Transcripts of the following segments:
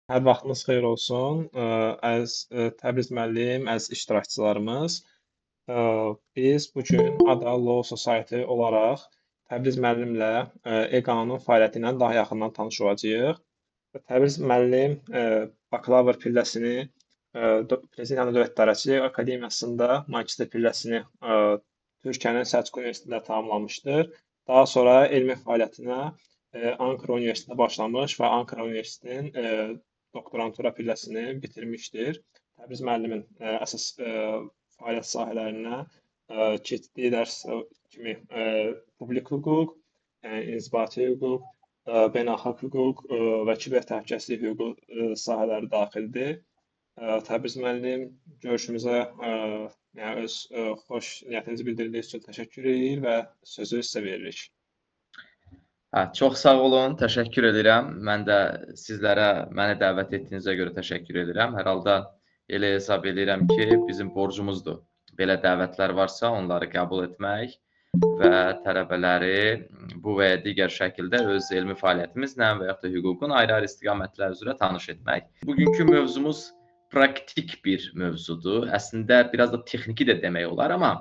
Hər vaxtınız xeyir olsun. Əziz Təbriz müəllim, əziz iştirakçılarımız, biz bu gün Ada Law Society olaraq Təbriz müəllimlə e-qanun fəaliyyəti ilə daha yaxından tanış olacağıq. Təbriz müəllim bakalavr pilləsini Prezident Dövlət İdarəçiliyi Akademiyasında, magistr pilləsini Türkiyənin Səlcuq Universitetində tamamlamışdır. Daha sonra elmi fəaliyyətinə Ankara Universitetində başlamış və Ankara Universitetinin doktorantura pilləsini bitirmişdir. Təbriz müəllimin əsas fəaliyyət sahələrinə keçdiyi dərs kimi publik hüquq, yəni inzibati hüquq, beynəlxalq hüquq və kiber təhlükəsizlik hüququ sahələri daxildir. Təbriz müəllim görüşümüzə yəni öz xoş niyyətinizi bildirdiyiniz üçün təşəkkür edirik və sözü sizə veririk. Hə, çox sağ olun, təşəkkür edirəm. Mən də sizlərə məni dəvət etdiyinizə görə təşəkkür edirəm. Hər halda elə hesab edirəm ki, bizim borcumuzdur. Belə dəvətlər varsa, onları qəbul etmək və tələbələri bu və ya digər şəkildə öz elmi fəaliyyətimizlə və yaxud da hüququn ayrı-ayrı istiqamətləri üzrə tanış etmək. Bugünkü mövzumuz praktik bir mövzudur. Əslində biraz da texniki də demək olar, amma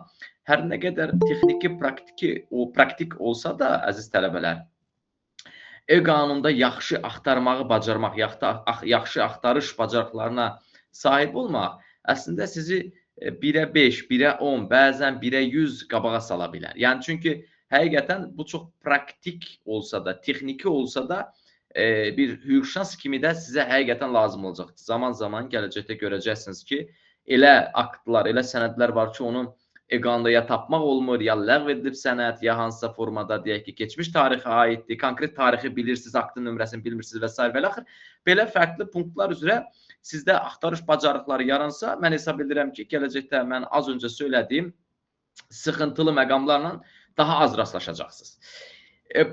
hər nə qədər texniki, praktiki, o praktik olsa da, əziz tələbələr, e-qanunda yaxşı axtarmağı bacarmaq, yaxşı axtarış bacarıqlarına sahib olmaq əslində sizi 1-ə 5, 1-ə 10, bəzən 1-ə 100 qabağa sala bilər. Yəni çünki həqiqətən bu çox praktik olsa da, texniki olsa da bir hüquqşünas kimi də sizə həqiqətən lazım olacaq. Zaman-zaman gələcəkdə görəcəksiniz ki, elə aktlar, elə sənədlər var ki, onu e-qanunda ya tapmaq olmur, ya ləğv edilib sənəd, ya hansısa formada deyək ki, keçmiş tarixə aiddir, konkret tarixi bilirsiniz, aktın nömrəsini bilmirsiniz və s. və axır. Belə fərqli punktlar üzrə sizdə axtarış bacarıqları yaransa, mən hesab edirəm ki, gələcəkdə mən az öncə söylədiyim sıxıntılı məqamlarla daha az rastlaşacaqsınız.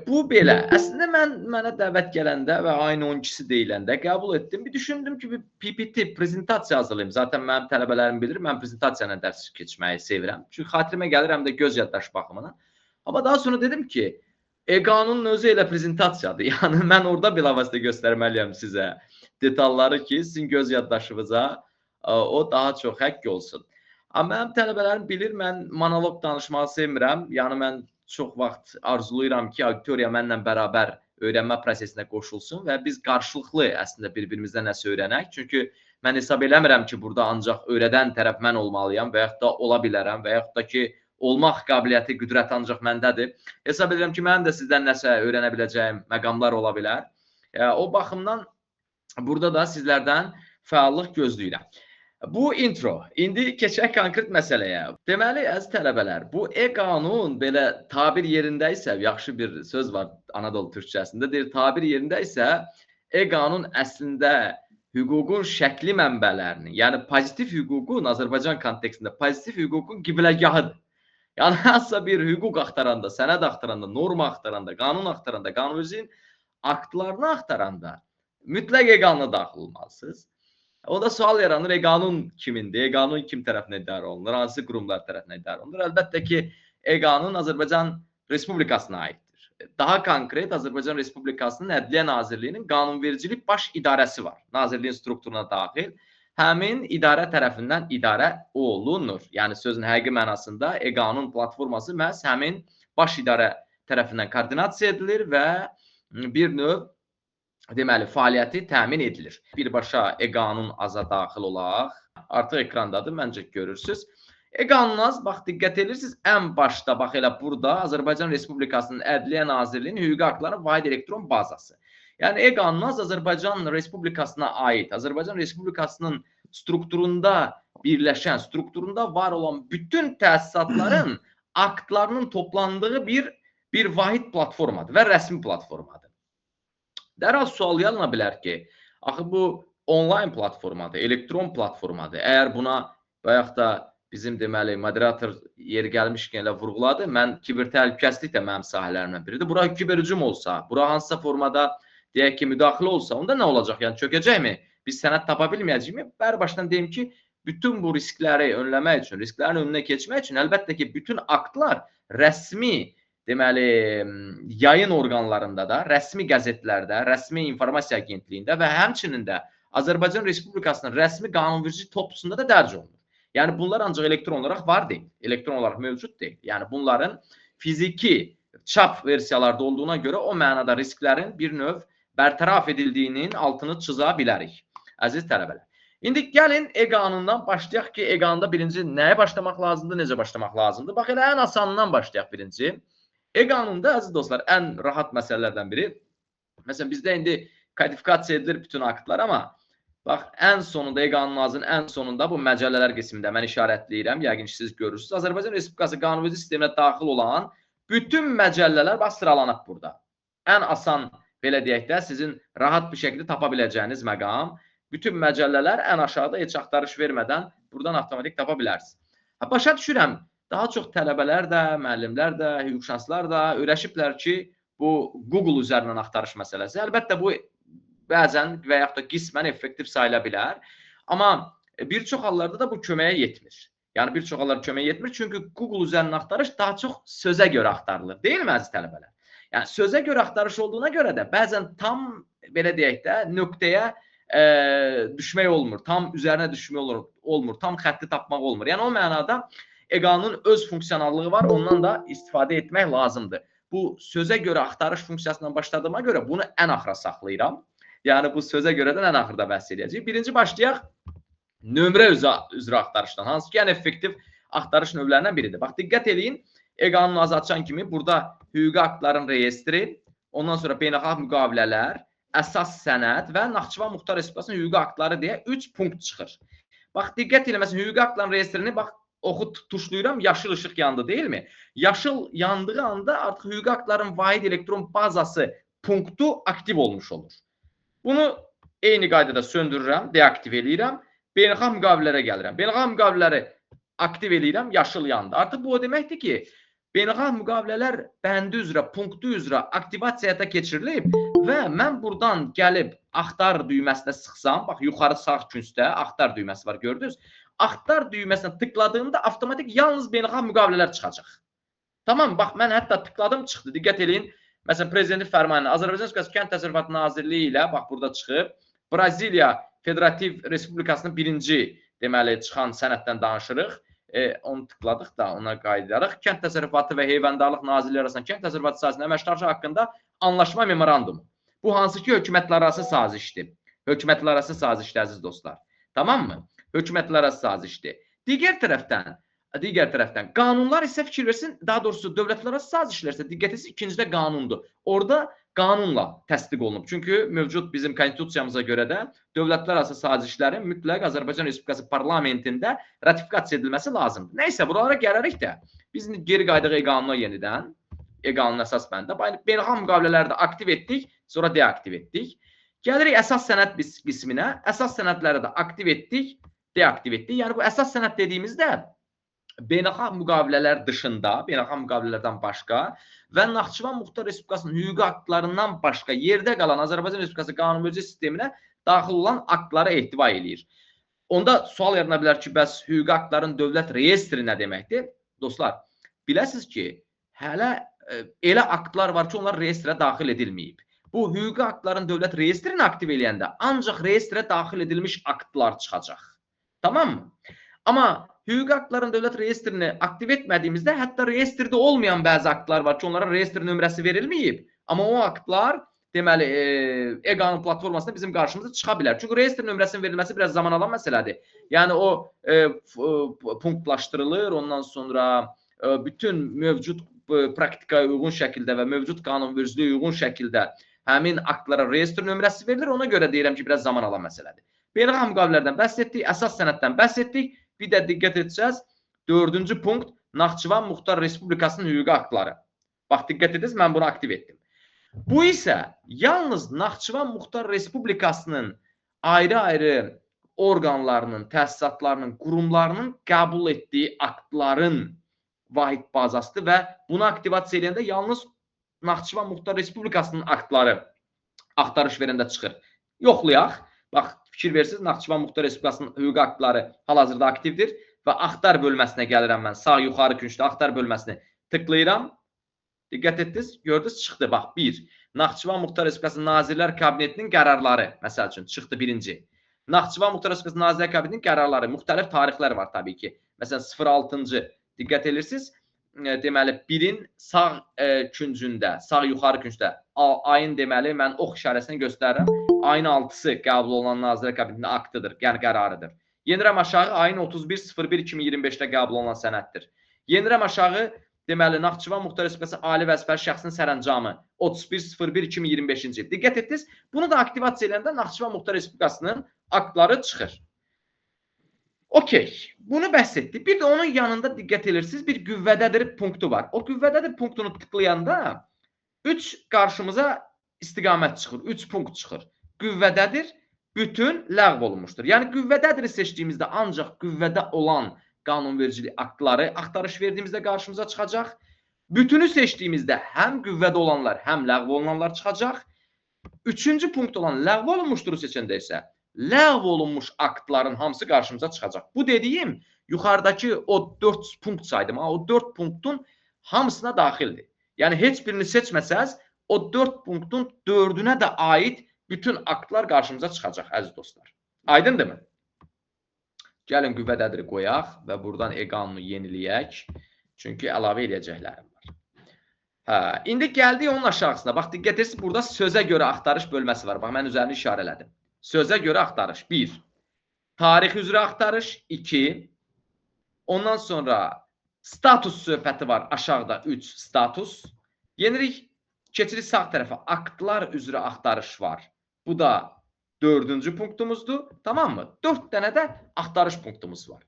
Bu belə. Əslində mənə dəvət gələndə və ayın 12-si deyiləndə qəbul etdim. Bir düşündüm ki, bir PPT, prezentasiya hazırlayım. Zaten mənim tələbələrim bilir, mən prezentasiya ilə dərs keçməyi sevirəm. Çünki xatirimə gəlir həm də göz yaddaş baxımına. Amma daha sonra dedim ki, e-qanunun özü elə prezentasiyadır. Yəni mən orada bilavasitə göstərməliyəm sizə detalları ki, sizin göz yaddaşınıza o daha çox həkk olsun. Amma mənim tələbələrim bilir, mən monoloq danışmağı sevmirəm. Yəni mən çox vaxt arzulayıram ki, auditoriya mənlə bərabər öyrənmə prosesinə qoşulsun və biz qarşılıqlı əslində bir-birimizdən nəsə öyrənək. Çünki mən hesab eləmirəm ki, burada ancaq öyrədən tərəf mən olmalıyam və yaxud da ola bilərəm və yaxud da ki, olmaq qabiliyyəti, qüdrəti ancaq məndədir. Hesab edirəm ki, mənim də sizdən nəsə öyrənə biləcəyim məqamlar ola bilər. O baxımdan burada da sizlərdən fəallıq gözləyirəm. Bu intro. İndi keçək konkret məsələyə. Deməli, əziz tələbələr, bu e-qanun belə tabir yerində isə, yaxşı bir söz var Anadolu türkçəsində, deyir, tabir yerində isə e-qanun əslində hüququn şəkli mənbələrini, yəni pozitiv hüququn, Azərbaycan kontekstində pozitiv hüququn qibləgahıdır. Yəni, hansısa bir hüquq axtaranda, sənəd axtaranda, norma axtaranda, qanun axtaranda, qanunvericiliyin aktlarını axtaranda mütləq e-qanuna daxil olmalısınız. O da sual yaranır, e-qanun kimindir, e-qanun kim tərəfindən idarə olunur, hansı qurumlar tərəfindən idarə olunur? Əlbəttə ki, e-qanun Azərbaycan Respublikasına aiddir. Daha konkret, Azərbaycan Respublikasının Ədliyyə Nazirliyinin qanunvericilik baş idarəsi var. Nazirliyin strukturuna daxil həmin idarə tərəfindən idarə olunur. Yəni sözün həqiqi mənasında e-qanun platforması məhz həmin baş idarə tərəfindən koordinasiya edilir və bir növ deməli, fəaliyyəti təmin edilir. Birbaşa e-qanun aza daxil olaq. Artıq ekrandadır, məncə görürsünüz. E-qanun az, bax, diqqət edirsiniz, ən başda, bax elə burada Azərbaycan Respublikasının Ədliyyə Nazirliyinin hüquqi aktların vahid elektron bazası. Yəni, e-qanun az Azərbaycan Respublikasına aid, Azərbaycan Respublikasının strukturunda birləşən, strukturunda var olan bütün təsisatların aktlarının toplandığı bir vahid platformadır və rəsmi platformadır. Dərhal sual yarana bilər ki, axı bu onlayn platformadır, elektron platformadır. Əgər buna bayaq da bizim deməli moderator yeri gəlmişkən elə vurğuladı, mən kiber təhlükəsizlik də mənim sahələrimdən biridir. Bura kiber hücum olsa, bura hansısa formada deyək ki, müdaxilə olsa, onda nə olacaq? Yəni çökəcəkmi? Biz sənəd tapa bilməyəcəyikmi? Bəri başdan deyim ki, bütün bu riskləri önləmək üçün, risklərin önünə keçmək üçün əlbəttə ki, bütün aktlar rəsmi deməli, yayın orqanlarında da, rəsmi qəzetlərdə, rəsmi informasiya agentliyində və həmçinin də Azərbaycan Respublikasının rəsmi qanunverici toplusunda da dərc olunur. Yəni bunlar ancaq elektron olaraq var deyil, elektron olaraq mövcud deyil. Yəni bunların fiziki çap versiyalarda olduğuna görə o mənada risklərin bir növ bərtəraf edildiyinin altını çıza bilərik, əziz tələbələr. İndi gəlin e-qanundan başlayaq ki, e-qanunda birinci nəyə başlamaq lazımdır, necə başlamaq lazımdır? Bax, elə ən asanından başlayaq birinci. E-qanunda, əziz dostlar, ən rahat məsələlərdən biri. Məsələn, bizdə indi kodifikasiya edilir bütün aktlar, amma bax, ən sonunda, e-qanun nazının ən sonunda bu məcəllələr qismində mən işarətləyirəm, yəqin ki, siz görürsünüz. Azərbaycan Respublikası qanunverici sisteminə daxil olan bütün məcəllələr bax, sıralanıb burada. Ən asan, belə deyək də, sizin rahat bir şəkildə tapa biləcəyiniz məqam. Bütün məcəllələr ən aşağıda heç axtarış vermədən buradan avtomatik tapa bilərsiniz. Ha, başa düşürəm, daha çox tələbələr də, müəllimlər də, hüquqşünaslar da öyrəşiblər ki, bu Google üzərindən axtarış məsələsi. Əlbəttə, bu bəzən və yaxud da qismən effektiv sayıla bilər. Amma bir çox hallarda da bu köməyə yetmir. Yəni, bir çox hallarda köməyə yetmir. Çünki Google üzərindən axtarış daha çox sözə görə axtarılır. Deyilmi, əziz tələbələr? Yəni, sözə görə axtarış olduğuna görə də bəzən tam, belə deyək də, nöqtəyə düşmək olmur. Tam üzərinə düşmək olmur. Tam xətti tapmaq olmur. Yəni, o mənada e-qanunun öz funksionallığı var. Ondan da istifadə etmək lazımdır. Bu sözə görə axtarış funksiyasından başladığıma görə bunu ən axıra saxlayıram. Yəni, bu sözə görə də ən axırda bəhs edəcəyik. Birinci başlayaq nömrə üzrə axtarışdan. Hansı ki, ən effektiv axtarış növlərindən biridir. Bax, diqqət eləyin, e-qanunu açan kimi burada hüquqi aktların reyestri, ondan sonra beynəlxalq müqavilələr, əsas sənəd və Naxçıvan Muxtar Respublikasının hüquqi aktları deyə 3 punkt çıxır. Bax, diqqət eləyin, məsələn, hüquqi aktların reyestrini bax, oxu tuşlayıram, yaşıl işıq yandı, deyilmi? Yaşıl yandığı anda artıq hüquqi aktların vahid elektron bazası punktu aktiv olmuş olur. Bunu eyni qaydada söndürürəm, deaktiv eləyirəm. Beynəlxalq müqavilələrə gəlirəm. Beynəlxalq müqavilələri aktiv eləyirəm, yaşıl yandı. Artıq bu o deməkdir ki, beynəlxalq müqavilələr bəndi üzrə, punktu üzrə aktivasiya həyata keçirilib və mən buradan gəlib axtar düyməsinə sıxsam, bax, yuxarı sağ küncdə axtar düyməsi var, gördünüz? Axtar düyməsinə tıkladığımda avtomatik yalnız beynəlxalq müqavilələr çıxacaq. Tamam, bax, mən hətta tıkladım, çıxdı. Diqqət eləyin. Məsələn, Prezidentin fərmanı Azərbaycan Respublikası Kənd Təsərrüfatı Nazirliyi ilə, bax, burada çıxıb, Braziliya Federativ Respublikasının birinci, deməli, çıxan sənəddən danışırıq. Onu tıkladıq da, ona qayıdarıq. Kənd Təsərrüfatı və Heyvandarlıq Nazirliyi arasında kənd təsərrüfatı sahəsində əməkdaşlıq haqqında anlaşma memorandumu. Bu, hansı ki, hökumətlərarası sazişdir. Hökumətlərarası sazişdir, əziz dostlar. Tamam mı? Hökumətlərarası sazişdir. Digər tərəfdən qanunlar isə fikir versin, daha doğrusu dövlətlərarası sazişlər isə diqqət etsin, ikincidə qanundur. Orada qanunla təsdiq olunub. Çünki mövcud bizim konstitusiyamıza görə də dövlətlərarası sazişlərin mütləq Azərbaycan Respublikası parlamentində ratifikasiya edilməsi lazımdır. Nəysə, buralara gələrik də biz indi geri qayıdıq e-qanuna yenidən. E-qanunun əsas bəndə. Beynəlxalq müqavilələri də aktiv etdik, sonra deaktiv etdik. Gəlirik əsas sənəd qisminə. Əsas sənədləri də aktiv etdik, deaktiv etdik. Yəni bu əsas sənəd dediyimizdə beynəlxalq müqavilələr dışında, beynəlxalq müqavilələrdən başqa və Naxçıvan Muxtar Respublikasının hüquqi aktlarından başqa yerdə qalan Azərbaycan Respublikası qanunverici sisteminə daxil olan aktlara ehtiva eləyir. Onda sual yarana bilər ki, bəs hüquqi aktların dövlət reyestri nə deməkdir? Dostlar, biləsiniz ki, hələ elə aktlar var ki, onlar reyestrə daxil edilməyib. Bu hüquqi aktların dövlət reyestrini aktiv eləyəndə ancaq reyestrə daxil edilmiş aktlar çıxacaq. Tamam mı? Amma hüquqi aktların dövlət reyestrini aktiv etmədiyimizdə hətta reyestrdə olmayan bəzi aktlar var ki, onlara reyestr nömrəsi verilməyib. Amma o aktlar deməli e-qanun platformasında bizim qarşımıza çıxa bilər. Çünki reyestr nömrəsinin verilməsi biraz zaman alan məsələdir. Yəni o punktlaşdırılır, ondan sonra bütün mövcud praktikaya uyğun şəkildə və mövcud qanunvericiliyə uyğun şəkildə həmin aktlara reyestr nömrəsi verilir. Ona görə deyirəm ki, biraz zaman alan məsələdir. Beynəlxalq müqavilələrdən bəhs etdik, əsas sənəddən bəhs etdik. Bir də diqqət edəcəyiz. Dördüncü punkt Naxçıvan Muxtar Respublikasının hüquqi aktları. Bax, diqqət ediniz, mən bunu aktiv etdim. Bu isə yalnız Naxçıvan Muxtar Respublikasının ayrı-ayrı orqanlarının, təsisatlarının, qurumlarının qəbul etdiyi aktların vahid bazasıdır və bunu aktivasiya edəndə yalnız Naxçıvan Muxtar Respublikasının aktları axtarış verəndə çıxır. Yoxlayaq. Bax, fikir versiniz, Naxçıvan Muxtar Respublikasının hüquqi aktları hal-hazırda aktivdir və axtar bölməsinə gəlirəm mən. Sağ yuxarı küncdə axtar bölməsini tıklayıram. Diqqət etdiniz, gördünüz, çıxdı. Bax, 1. Naxçıvan Muxtar Respublikası Nazirlər Kabinetinin qərarları, məsəl üçün, çıxdı birinci. Naxçıvan Muxtar Respublikası Nazirlər Kabinetinin qərarları, müxtəlif tarixlər var təbii ki. Məsələn, 06-cı, diqqət edirsiniz, deməli, 1-in sağ küncündə, sağ yuxarı küncdə, ayın deməli, mən ox işarəsini göstərirəm, ayın 6-sı qəbul olunan Nazirlər Kabinetinin aktıdır, yəni qərarıdır. Yenirəm aşağı, ayın 31.01.2025-də qəbul olunan sənəddir. Yenirəm aşağı, deməli, Naxçıvan Muxtar Respublikası Ali Vəzifəli Şəxsin sərəncamı 31.01.2025-ci il. Diqqət etdiniz, bunu da aktivasiya edəndə Naxçıvan Muxtar Respublikasının aktları çıxır. Okey, bunu bəhs etdik. Bir də onun yanında diqqət edirsiniz, bir qüvvədədir punktu var. O qüvvədədir punktunu tıklayanda 3 qarşımıza istiqamət çıxır, 3 punkt çıxır. Qüvvədədir, bütün ləğv olunmuşdur. Yəni qüvvədədir seçdiyimizdə ancaq qüvvədə olan qanunvericilik aktları axtarış verdiyimizdə qarşımıza çıxacaq. Bütünü seçdiyimizdə həm qüvvədə olanlar, həm ləğv olunanlar çıxacaq. Üçüncü punkt olan ləğv olunmuşduru seçəndə isə ləğv olunmuş aktların hamısı qarşımıza çıxacaq. Bu dediyim yuxarıdakı o 4 punkt saydım. Ha, o 4 punktun hamısına daxildir. Yəni heç birini seçməsəz o 4 punktun 4-ünə də aid bütün aktlar qarşımıza çıxacaq əziz dostlar. Aydındırmı? Gəlin qüvvədədir qoyaq və buradan e-qanunu yeniləyək. Çünki əlavə eləyəcəklərim var. Hə, indi gəldik onun aşağısına. Bax, diqqət edirsiniz, burada sözə görə axtarış bölməsi var. Bax, mən üzərini işarələdim. Sözə görə axtarış 1. Tarix üzrə axtarış 2. Ondan sonra status söhbəti var aşağıda 3 status. Yenirik, keçirik sağ tərəfə. Aktlar üzrə axtarış var. Bu da 4-cü punktumuzdur. Tamam mı? 4 dənə də axtarış punktumuz var.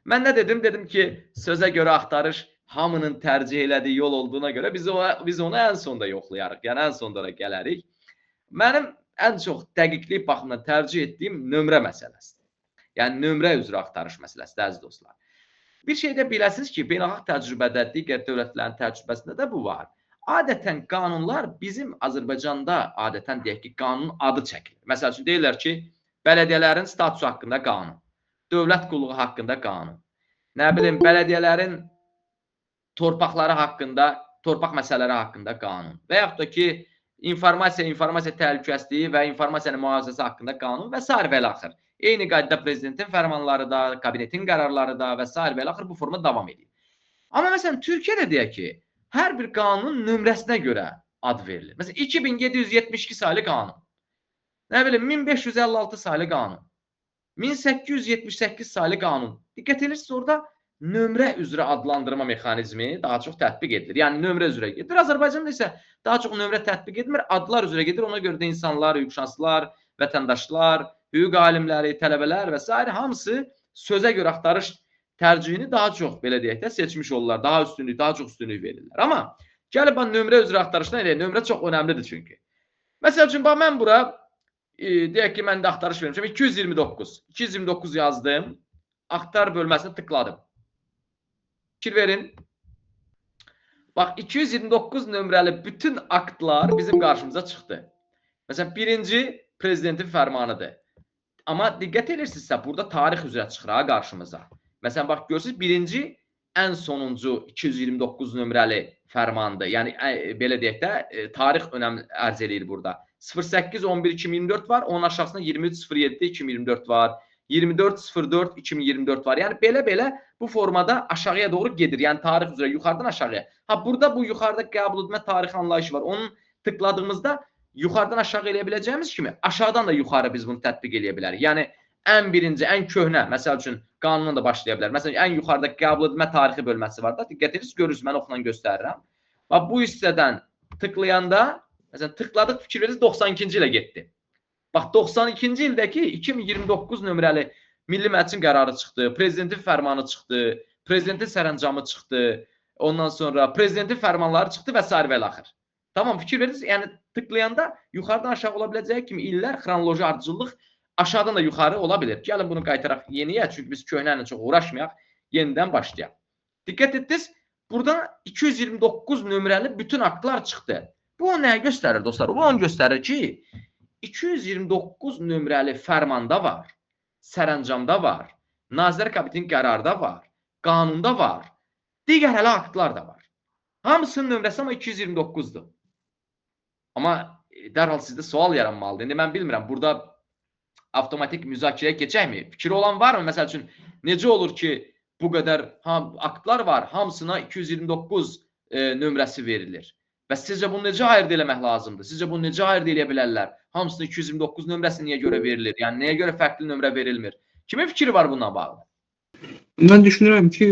Mən nə dedim? Dedim ki, sözə görə axtarış hamının tərcih elədiyi yol olduğuna görə biz onu ən sonda yoxlayarıq. Yəni ən sonda da gələrik. Mənim ən çox dəqiqlik baxımından tərcih etdiyim nömrə məsələsidir. Yəni nömrə üzrə axtarış məsələsidir, əziz dostlar. Bir şey də biləsiniz ki, beynəlxalq təcrübədə, digər dövlətlərin təcrübəsində də bu var. Adətən qanunlar bizim Azərbaycanda adətən deyək ki, qanunun adı çəkilir. Məsəl üçün deyirlər ki, bələdiyyələrin statusu haqqında qanun, dövlət qulluğu haqqında qanun, nə bilim, bələdiyyələrin torpaqları haqqında, torpaq məsələləri haqqında qanun və yaxud da ki, informasiya təhlükəsizliyi və informasiyanın mühafizəsi haqqında qanun və sair və ilaxır. Eyni qaydada prezidentin fərmanları da, kabinetin qərarları da və sair və ilaxır bu formada davam edir. Amma məsələn, Türkiyədə deyək ki, hər bir qanunun nömrəsinə görə ad verilir. Məsələn, 2772 saylı qanun, nə bilim, 1556 saylı qanun, 1878 saylı qanun. Diqqət edirsiniz, orada nömrə üzrə adlandırma mexanizmi daha çox tətbiq edilir. Yəni nömrə üzrə gedir. Azərbaycanda isə daha çox nömrə tətbiq edilmir, adlar üzrə gedir. Ona görə də insanlar, hüquqşünaslar, vətəndaşlar, hüquq alimləri, tələbələr və s. hamısı sözə görə axtarış tərcihini daha çox, belə deyək də, seçmiş olurlar. Daha üstünlük, daha çox üstünlük verirlər. Amma gəlib bax nömrə üzrə axtarışdan eləyək. Nömrə çox önəmlidir çünki. Məsəl üçün, bax mən bura deyək ki, mən də axtarış vermişəm. 229. 229 yazdım. Axtar bölməsini tıkladım. Fikir verin. Bax, 229 nömrəli bütün aktlar bizim qarşımıza çıxdı. Məsələn, birinci prezidentin fərmanıdır. Amma diqqət edirsinizsə, burada tarix üzrə çıxır ha qarşımıza. Məsələn, bax, görürsünüz, birinci ən sonuncu 229 nömrəli fərmandır. Yəni, belə deyək də, tarix önəm ərz eləyir burada. 08-11-2024 var, onun aşağısında 23-07-2024 var, 24-04-2024 var. Yəni, belə-belə bu formada aşağıya doğru gedir. Yəni, tarix üzrə yuxarıdan aşağıya. Ha, burada bu yuxarıda qəbul edilmə tarixi anlayışı var. Onun tıkladığımızda yuxarıdan aşağı eləyə biləcəyimiz kimi aşağıdan da yuxarı biz bunu tətbiq eləyə bilərik. Yəni, ən birinci, ən köhnə, məsəl üçün, qanundan da başlaya bilər. Məsələn, ən yuxarıda qəbul edilmə tarixi bölməsi var da. Diqqət edirsiniz, görürsünüz, mən oxla göstərirəm. Bax, bu hissədən tıklayanda, məsələn, tıkladıq, fikir verirsiniz, 92-ci ilə getdi. Bax, 92-ci ildəki 2029 nömrəli Milli Məclisin qərarı çıxdı, prezidentin fərmanı çıxdı, prezidentin sərəncamı çıxdı, ondan sonra prezidentin fərmanları çıxdı və sair və ilaxır. Tamam, fikir verirsiniz, yəni tıklayanda yuxarıdan aşağı ola biləcəyi kimi illər, xronoloji ardıcıllıq aşağıdan da yuxarı ola bilir. Gəlin bunu qaytaraq yeniyə, çünki biz köhnə ilə çox uğraşmayaq, yenidən başlayaq. Diqqət etdiniz, buradan 229 nömrəli bütün aktlar çıxdı. Bu o nəyi göstərir dostlar? Bu onu göstərir ki, 229 nömrəli fərmanda var, sərəncamda var, Nazirlər Kabinetinin qərarda var, qanunda var, digər hələ aktlar da var. Hamısının nömrəsi amma 229-dur. Amma dərhal sizdə sual yaranmalıdır. İndi mən bilmirəm, burada Avtomatik müzakirəyə keçəkmi? Fikri olan varmı? Məsəl üçün, necə olur ki, bu qədər aktlar var, hamısına 229 nömrəsi verilir. Və sizcə bunu necə ayırd eləmək lazımdır? Sizcə bunu necə ayırd eləyə bilərlər? Hamısına 229 nömrəsi niyə görə verilir? Yəni, nəyə görə fərqli nömrə verilmir? Kimin fikri var bununla bağlı? Mən düşünürəm ki,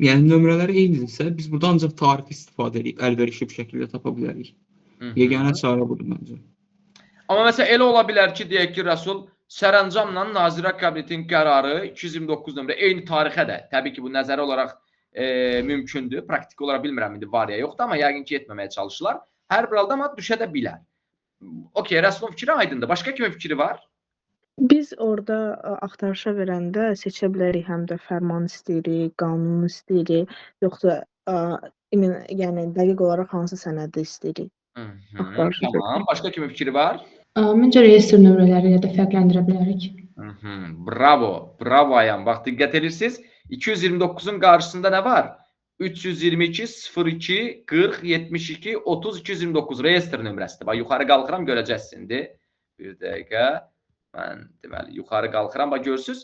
yəni nömrələri eynidirsə, biz burada ancaq tarix istifadə edib əlverişli bir şəkildə tapa bilərik. Yeganə çarə budur məncə. Amma məsələn elə ola bilər ki, deyək ki, Rəsul, sərəncamla Nazirlər Kabinetinin qərarı 229 nömrə eyni tarixə də, təbii ki, bu nəzəri olaraq mümkündür. Praktiki olaraq bilmirəm indi var ya yoxdur, amma yəqin ki, etməməyə çalışırlar. Hər bir halda amma düşə də bilər. Okey, Rəsulun fikri aydındır. Başqa kimin fikri var? Biz orada axtarışa verəndə seçə bilərik, həm də fərman istəyirik, qanunu istəyirik, yoxsa yəni dəqiq olaraq hansı sənədi istəyirik. Tamam. Başqa kimin fikri var? Məncə reyestr nömrələri ilə də fərqləndirə bilərik. Bravo, bravo Ayan. Bax, diqqət edirsiniz. 229-un qarşısında nə var? 322, 02, 40, 72, 30, 229 reyestr nömrəsidir. Bax, yuxarı qalxıram, görəcəksiniz indi. Bir dəqiqə. Mən, deməli, yuxarı qalxıram. Bax, görürsünüz.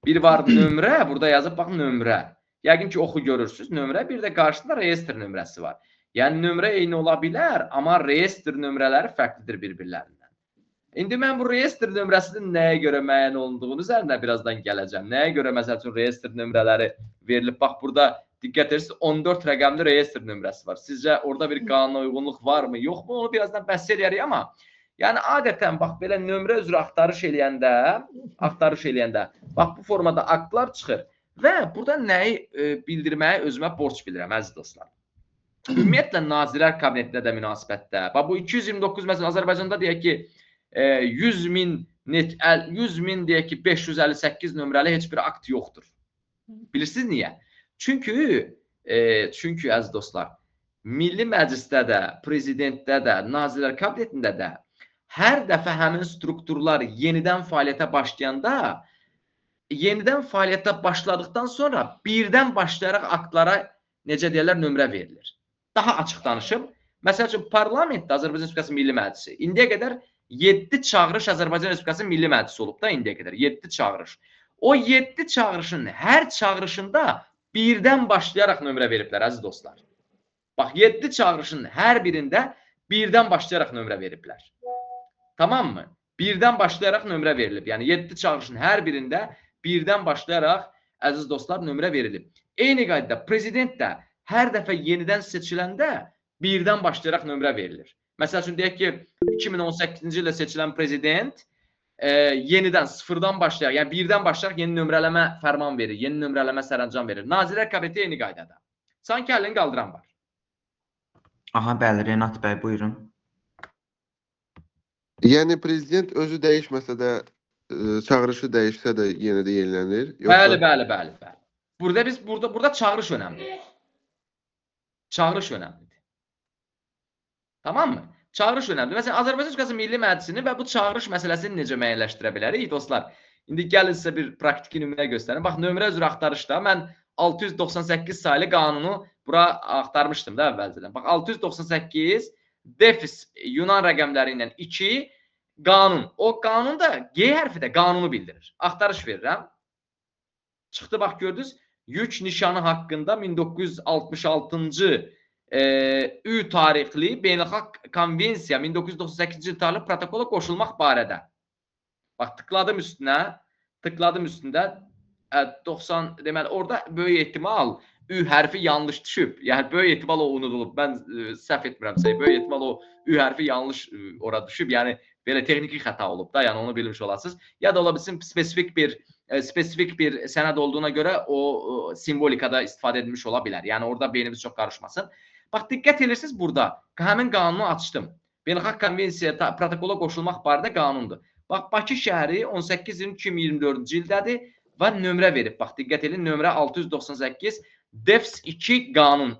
Bir var nömrə, burada yazıb, bax, nömrə. Yəqin ki, oxu görürsünüz. Nömrə, bir də qarşısında reyestr nömrəsi var. Yəni, nömrə eyni ola bilər, amma reyestr nömrələri fərqlidir bir-birlərindən. İndi mən bu reyestr nömrəsinin nəyə görə müəyyən olunduğunu üzərinə birazdan gələcəm. Nəyə görə, məsəl üçün, reyestr nömrələri verilib? Bax, burada diqqət edirsiniz, 14 rəqəmli reyestr nömrəsi var. Sizcə orada bir qanuna uyğunluq varmı, yoxmu? Onu birazdan bəhs eləyərik, amma yəni adətən, bax, belə nömrə üzrə axtarış eləyəndə, bax, bu formada aktlar çıxır və burada nəyi bildirməyi özümə borc bilirəm, əziz dostlar. Ümumiyyətlə, Nazirlər Kabinetində də münasibətdə, bax, bu 229, məsələn, Azərbaycanda deyək ki, 100 min deyək ki, 558 nömrəli heç bir akt yoxdur. Bilirsiniz niyə? Çünki əziz dostlar, Milli Məclisdə də, Prezidentdə də, Nazirlər Kabinetində də hər dəfə həmin strukturlar yenidən fəaliyyətə başlayanda, yenidən fəaliyyətə başladıqdan sonra birdən başlayaraq aktlara, necə deyərlər, nömrə verilir. Daha açıq danışım. Məsəl üçün, parlamentdə Azərbaycan Respublikası Milli Məclisi indiyə qədər 7 çağırış Azərbaycan Respublikası Milli Məclisi olub da indiyə qədər. 7 çağırış. O 7 çağırışın hər çağırışında birdən başlayaraq nömrə veriblər, əziz dostlar. Bax, 7 çağırışın hər birində birdən başlayaraq nömrə veriblər. Tamam mı? Birdən başlayaraq nömrə verilib. Yəni, 7 çağırışın hər birində birdən başlayaraq, əziz dostlar, nömrə verilib. Eyni qaydada prezident də hər dəfə yenidən seçiləndə birdən başlayaraq nömrə verilir. Məsəl üçün, deyək ki, 2018-ci ildə seçilən prezident yenidən sıfırdan başlayaraq, yəni birdən başlayaraq yeni nömrələmə fərman verir, yeni nömrələmə sərəncam verir. Nazirlər Kabineti eyni qaydada. Sanki əlini qaldıran var. Aha, bəli, Renat bəy, buyurun. Yəni, prezident özü dəyişməsə də, çağırışı dəyişsə də yenə də yenilənir? Yoxsa... Bəli, bəli, bəli, bəli. Burada biz burada çağırış önəmlidir. Çağırış önəmlidir. Tamam mı? Çağırış önəmlidir. Məsələn, Azərbaycan Respublikası Milli Məclisini və bu çağırış məsələsini necə müəyyənləşdirə bilərik, dostlar? İndi gəlin sizə bir praktiki nümunə göstərim. Bax, nömrə üzrə axtarışda mən 698 saylı qanunu bura axtarmışdım da əvvəlcədən. Bax, 698 defis Yunan rəqəmləri ilə 2 qanun. O qanun da G hərfi də qanunu bildirir. Axtarış verirəm. Çıxdı, bax, gördünüz. Yük nişanı haqqında 1966-cı Ü tarixli beynəlxalq konvensiya 1998-ci il tarixli protokola qoşulmaq barədə. Bax, tıkladım üstünə, tıkladım üstündə 90, deməli, orada böyük ehtimal Ü hərfi yanlış düşüb. Yəni, böyük ehtimal o unudulub. Mən səhv etmirəmsə, böyük ehtimal o Ü hərfi yanlış ora düşüb. Yəni, belə texniki xəta olub da, yəni onu bilmiş olasınız. Ya da ola bilsin, spesifik bir sənəd olduğuna görə o simvolikada istifadə edilmiş ola bilər. Yəni, orada beynimiz çox qarışmasın. Bax, diqqət edirsiniz burada. Həmin qanunu açdım. Beynəlxalq konvensiya protokola qoşulmaq barədə qanundur. Bax, Bakı şəhəri 18-2024-cü ildədir və nömrə verib. Bax, diqqət edin, nömrə 698 DEFS 2 qanun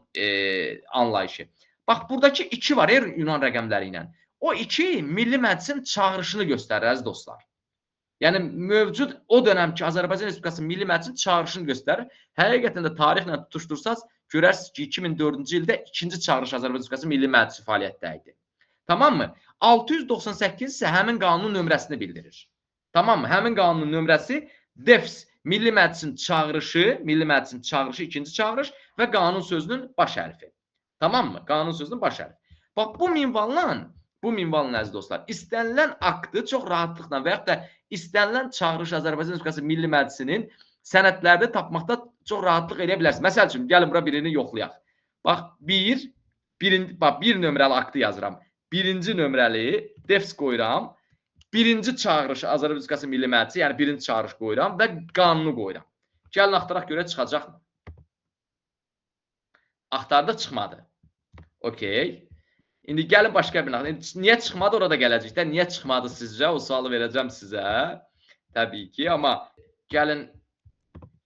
anlayışı. Bax, buradakı 2 var Yunan rəqəmləri ilə. O 2 Milli Məclisin çağırışını göstərir, əziz dostlar. Yəni, mövcud o dönəm ki, Azərbaycan Respublikası Milli Məclisinin çağırışını göstərir. Həqiqətən də tarixlə tutuşdursaz, görərsiniz ki, 2004-cü ildə ikinci çağırış Azərbaycan Respublikası Milli Məclisi fəaliyyətdə idi. Tamam mı? 698 isə həmin qanunun nömrəsini bildirir. Tamam mı? Həmin qanunun nömrəsi DEFS Milli Məclisin çağırışı, Milli Məclisin çağırışı, ikinci çağırış və qanun sözünün baş hərfi. Tamam mı? Qanun sözünün baş hərfi. Bax, bu minvalla əziz dostlar, istənilən aktı çox rahatlıqla və yaxud da istənilən çağırış Azərbaycan Respublikası Milli Məclisinin sənədlərini tapmaqda çox rahatlıq eləyə bilərsiniz. Məsəl üçün, gəlin bura birini yoxlayaq. Bax, bir nömrəli aktı yazıram. Birinci nömrəli DEFS qoyuram. Birinci çağırış Azərbaycan Respublikası Milli Məclisi, yəni birinci çağırış qoyuram və qanunu qoyuram. Gəlin axtaraq görə çıxacaqmı? Axtardıq, çıxmadı. Okey. İndi gəlin başqa bir nöqtə. Niyə çıxmadı, orada gələcək də. Niyə çıxmadı sizcə? O sualı verəcəm sizə. Təbii ki, amma gəlin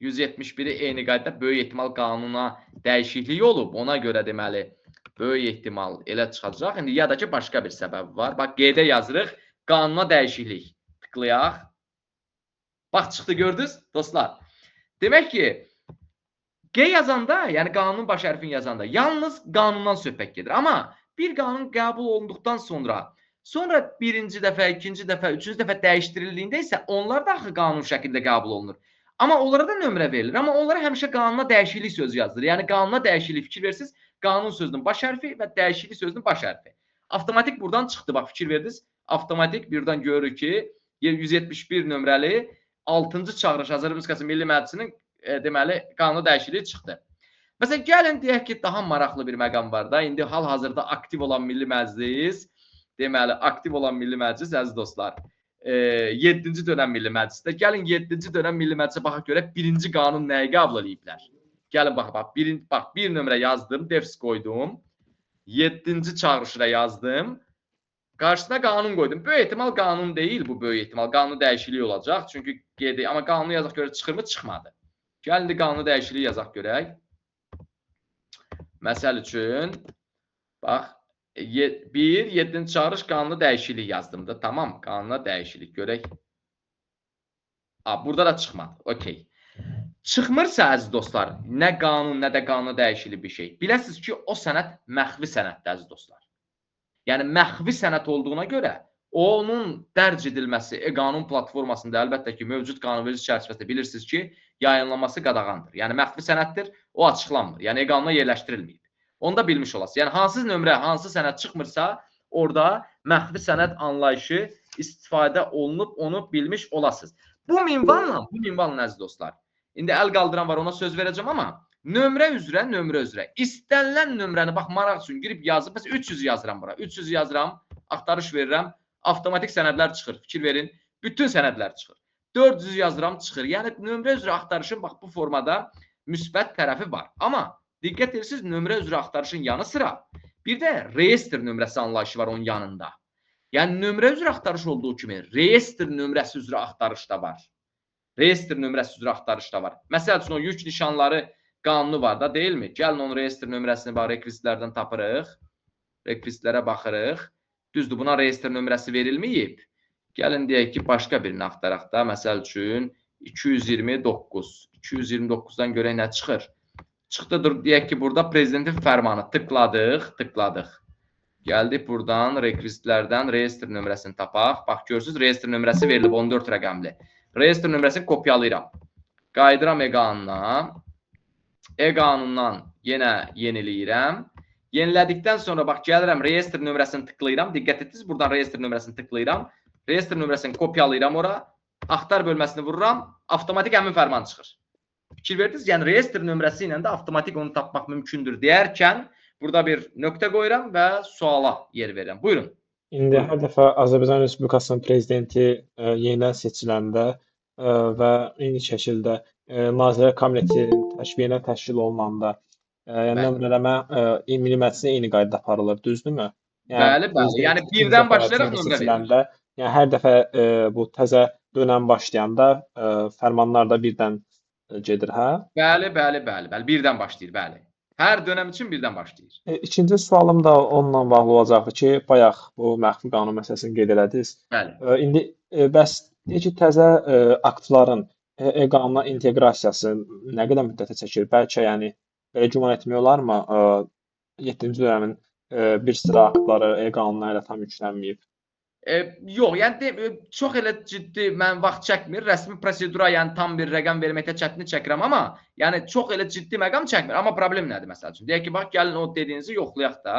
171-i eyni qaydada böyük ehtimal qanuna dəyişiklik olub. Ona görə deməli böyük ehtimal elə çıxacaq. İndi ya da ki başqa bir səbəb var. Bax, G-də yazırıq. Qanuna dəyişiklik. Tıklayaq. Bax, çıxdı, gördünüz dostlar. Demək ki, G yazanda, yəni qanunun baş hərfini yazanda yalnız qanundan söhbət gedir. Amma bir qanun qəbul olunduqdan sonra birinci dəfə, ikinci dəfə, üçüncü dəfə dəyişdirildiyində isə onlar da axı qanun şəklində qəbul olunur. Amma onlara da nömrə verilir. Amma onlara həmişə qanuna dəyişiklik sözü yazılır. Yəni qanuna dəyişiklik, fikir versiniz, qanun sözünün baş hərfi və dəyişiklik sözünün baş hərfi. Avtomatik buradan çıxdı. Bax, fikir verdiniz. Avtomatik buradan görürük ki, 171 nömrəli 6-cı çağırış Azərbaycan Respublikası Milli Məclisinin deməli qanuna dəyişikliyi çıxdı. Məsələn, gəlin deyək ki, daha maraqlı bir məqam var da. İndi hal-hazırda aktiv olan Milli Məclis, deməli aktiv olan Milli Məclis, əziz dostlar, 7-ci dönəm Milli Məclisdə. Gəlin 7-ci dönəm Milli Məclisə baxaq görək birinci qanun nəyi qəbul eləyiblər. Gəlin baxaq, bax, bir nömrə yazdım, DEFS qoydum. 7-ci çağırışı da yazdım. Qarşısına qanun qoydum. Böyük ehtimal qanun deyil bu, böyük ehtimal. Qanun dəyişikliyi olacaq. Çünki GD, amma qanunu yazaq görək çıxırmı? Çıxmadı. Gəlin indi qanunu dəyişikliyi yazaq görək. Məsəl üçün, bax, 1, 7-ci çağırış qanunu dəyişikliyi yazdım da. Tamam, qanuna dəyişiklik görək. Burada da çıxmadı. Okey. Çıxmırsa, əziz dostlar, nə qanun, nə də qanuna dəyişiklik bir şey. Biləsiniz ki, o sənəd məxfi sənəddir, əziz dostlar. Yəni, məxfi sənəd olduğuna görə onun dərc edilməsi e-qanun platformasında əlbəttə ki, mövcud qanunverici çərçivəsində bilirsiniz ki, yayınlanması qadağandır. Yəni, məxfi sənəddir, o açıqlanmır. Yəni, e-qanuna yerləşdirilməyib. Onu da bilmiş olasınız. Yəni, hansı nömrə, hansı sənəd çıxmırsa, orada məxfi sənəd anlayışı istifadə olunub, onu bilmiş olasınız. Bu minvalla, əziz dostlar, indi əl qaldıran var, ona söz verəcəm, amma nömrə üzrə, istənilən nömrəni, bax, maraq üçün girib yazıb, məsələn, 300 yazıram bura, 300 yazıram, axtarış verirəm, avtomatik sənədlər çıxır, fikir verin, bütün sənədlər çıxır. 400 yazıram, çıxır. Yəni, nömrə üzrə axtarışın, bax, bu formada müsbət tərəfi var. Amma diqqət edirsiniz, nömrə üzrə axtarışın yanı sıra bir də reyestr nömrəsi anlayışı var onun yanında. Yəni, nömrə üzrə axtarış olduğu kimi reyestr nömrəsi üzrə axtarış da var. Reyestr nömrəsi üzrə axtarış da var. Məsəl üçün, o yük nişanları qanunu var da, deyilmi? Gəlin onun reyestr nömrəsini bax, rekvizitlərdən tapırıq. Rekvizitlərə baxırıq. Düzdür, buna reyestr nömrəsi verilməyib. Gəlin deyək ki, başqa birini axtaraq da. Məsəl üçün, 229. 229-dan görək nə çıxır? Çıxdı, deyək ki, burada prezidentin fərmanı. Tıkladıq. Gəldik buradan rekvizitlərdən reyestr nömrəsini tapaq. Bax, görürsünüz, reyestr nömrəsi verilib 14 rəqəmli. Reyestr nömrəsini kopyalayıram. Qayıdıram e-qanuna. E-qanundan yenə yeniləyirəm. Yenilədikdən sonra bax, gəlirəm reyestr nömrəsini tıklayıram. Diqqət etdiniz, buradan reyestr nömrəsini tıklayıram. Reyestr nömrəsini kopyalayıram ora. Axtar bölməsini vururam. Avtomatik həmin fərman çıxır. Fikir verdiniz? Yəni, reyestr nömrəsi ilə də avtomatik onu tapmaq mümkündür deyərkən burada bir nöqtə qoyuram və suala yer verirəm. Buyurun. İndi hər dəfə Azərbaycan Respublikasının prezidenti yenidən seçiləndə və eyni şəkildə Nazirlər Kabineti yenidən təşkil olunanda, yəni nömrələmə Milli Məclisin eyni qaydada aparılır, düzdürmü? Yəni, bəli, bəli. Yəni birdən başlayaraq nömrə verilir. Yəni hər dəfə bu təzə dönəm başlayanda fərmanlar da birdən gedir, hə? Bəli, bəli, bəli, bəli, birdən başlayır, bəli. Hər dönəm üçün birdən başlayır. İkinci sualım da onunla bağlı olacaqdı ki, bayaq bu məxfi qanun məsələsini qeyd elədiniz. Bəli. İndi bəs deyək ki, təzə aktların e-qanuna inteqrasiyası nə qədər müddətə çəkir? Bəlkə, yəni, belə güman etmək olarmı? 7-ci dönəmin bir sıra aktları e-qanuna hələ tam yüklənməyib. Yox, yəni çox elə ciddi mən vaxt çəkmir. Rəsmi prosedura, yəni tam bir rəqəm verməkdə çətinlik çəkirəm, amma yəni çox elə ciddi məqam çəkmir. Amma problem nədir məsəl üçün? Deyək ki, bax gəlin o dediyinizi yoxlayaq da.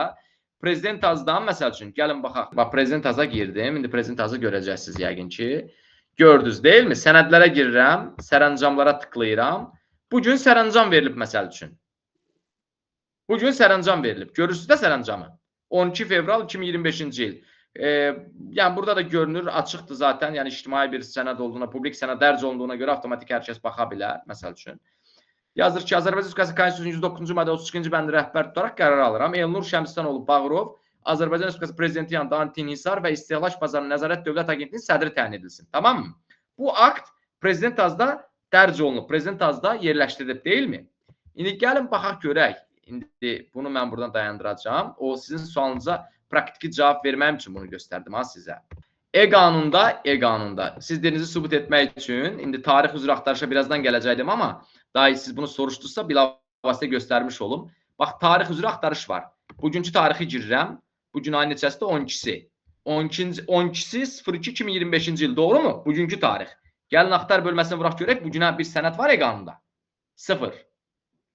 Prezident azdan məsəl üçün gəlin baxaq. Bax prezident aza girdim. İndi prezident azı görəcəksiniz yəqin ki. Gördünüz deyilmi? Sənədlərə girirəm, sərəncamlara tıklayıram. Bu gün sərəncam verilib məsəl üçün. Bu gün sərəncam verilib. Görürsünüz də sərəncamı. 12 fevral 2025-ci il. Yəni burada da görünür, açıqdır zaten. Yəni ictimai bir sənəd olduğuna, publik sənəd dərc olunduğuna görə avtomatik hər kəs baxa bilər, məsəl üçün. Yazır ki, Azərbaycan Respublikası Konstitusiyasının 109-cu maddə 32-ci bəndi rəhbər tutaraq qərar alıram. Elnur Şəmsənoğlu Bağırov Azərbaycan Respublikası Prezidenti yanında Anti-İnhisar və İstehlak Bazarını Nəzarət Dövlət Agentliyinin sədri təyin edilsin. Tamam mı? Bu akt Prezident azda dərc olunub, Prezident azda yerləşdirilib, deyilmi? İndi gəlin baxaq görək. İndi bunu mən buradan dayandıracağam. O sizin sualınıza praktiki cavab verməyim üçün bunu göstərdim ha sizə. E-qanunda siz dediyinizi sübut etmək üçün indi tarix üzrə axtarışa birazdan gələcəkdim, amma daha siz bunu soruşdunuzsa bilavasitə göstərmiş olum. Bax tarix üzrə axtarış var. Bugünkü tarixi girirəm. Bugün ayın neçəsidir? 12-si. 12-si 02-2025-ci il, doğru mu? Bugünkü tarix. Gəlin axtar bölməsinə vuraq görək. Bugünə bir sənəd var e-qanunda. 0.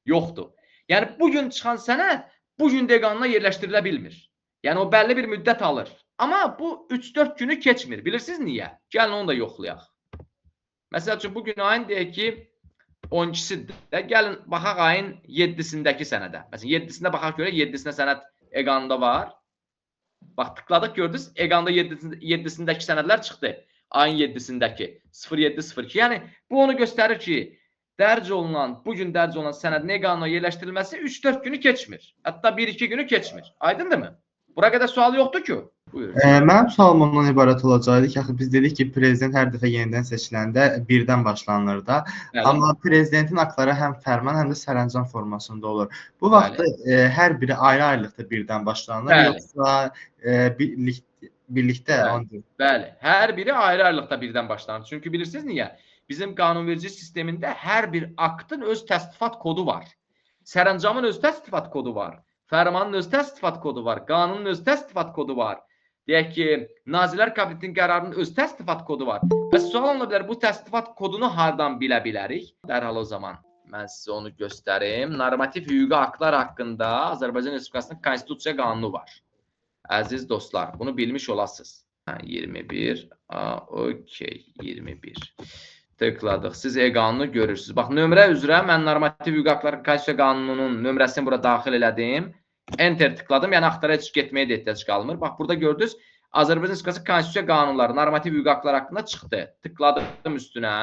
Yoxdur. Yəni bugün çıxan sənəd bugün də e-qanuna yerləşdirilə bilmir. Yəni o bəlli bir müddət alır. Amma bu 3-4 günü keçmir. Bilirsiniz niyə? Gəlin onu da yoxlayaq. Məsəl üçün bugün ayın deyək ki 12-sidir də. Gəlin baxaq ayın 7-sindəki sənədə. Məsələn 7-sində baxaq görək 7-sində sənəd e-qanunda var. Bax tıkladıq gördünüz e-qanunda 7-sindəki sənədlər çıxdı. Ayın 7-sindəki 07-02. Yəni bu onu göstərir ki dərc olunan, bugün dərc olunan sənədin e-qanuna yerləşdirilməsi 3-4 günü keçmir. Hətta 1-2 günü keçmir. Aydındırmı? Bura qədər sual yoxdur ki. Buyur. Mənim sualım ondan ibarət olacaqdı ki, axı biz dedik ki, prezident hər dəfə yenidən seçiləndə birdən başlanılır da. Bəli. Amma prezidentin aktları həm fərman, həm də sərəncam formasında olur. Bu vaxtda hər biri ayrı-ayrılıqda birdən başlanılır, Bəli. Yoxsa birlikdə? Bəli. Bəli, hər biri ayrı-ayrılıqda birdən başlanır. Çünki bilirsiniz niyə? Bizim qanunverici sistemində hər bir aktın öz təsnifat kodu var. Sərəncamın öz təsnifat kodu var. Fərmanın öz təsnifat kodu var. Qanunun öz təsnifat kodu var. Deyək ki, Nazirlər Kabinetinin qərarının öz təsnifat kodu var. Və sual ola bilər, bu təsnifat kodunu hardan bilə bilərik? Dərhal o zaman mən sizə onu göstərim. Normativ hüquqi aktlar haqqında Azərbaycan Respublikasının Konstitusiya qanunu var. Əziz dostlar, bunu bilmiş olasınız. 21, okey, 21. Tıkladıq. Siz e-qanunu görürsünüz. Bax, nömrə üzrə mən normativ hüquqi aktlar Konstitusiya qanununun nömrəsini bura daxil elədim. Enter tıkladım. Yəni axtara heç getməyə də ehtiyac qalmır. Bax, burada gördünüz, Azərbaycan Respublikası Konstitusiya qanunları, normativ hüquqi aktlar haqqında çıxdı. Tıkladım üstünə.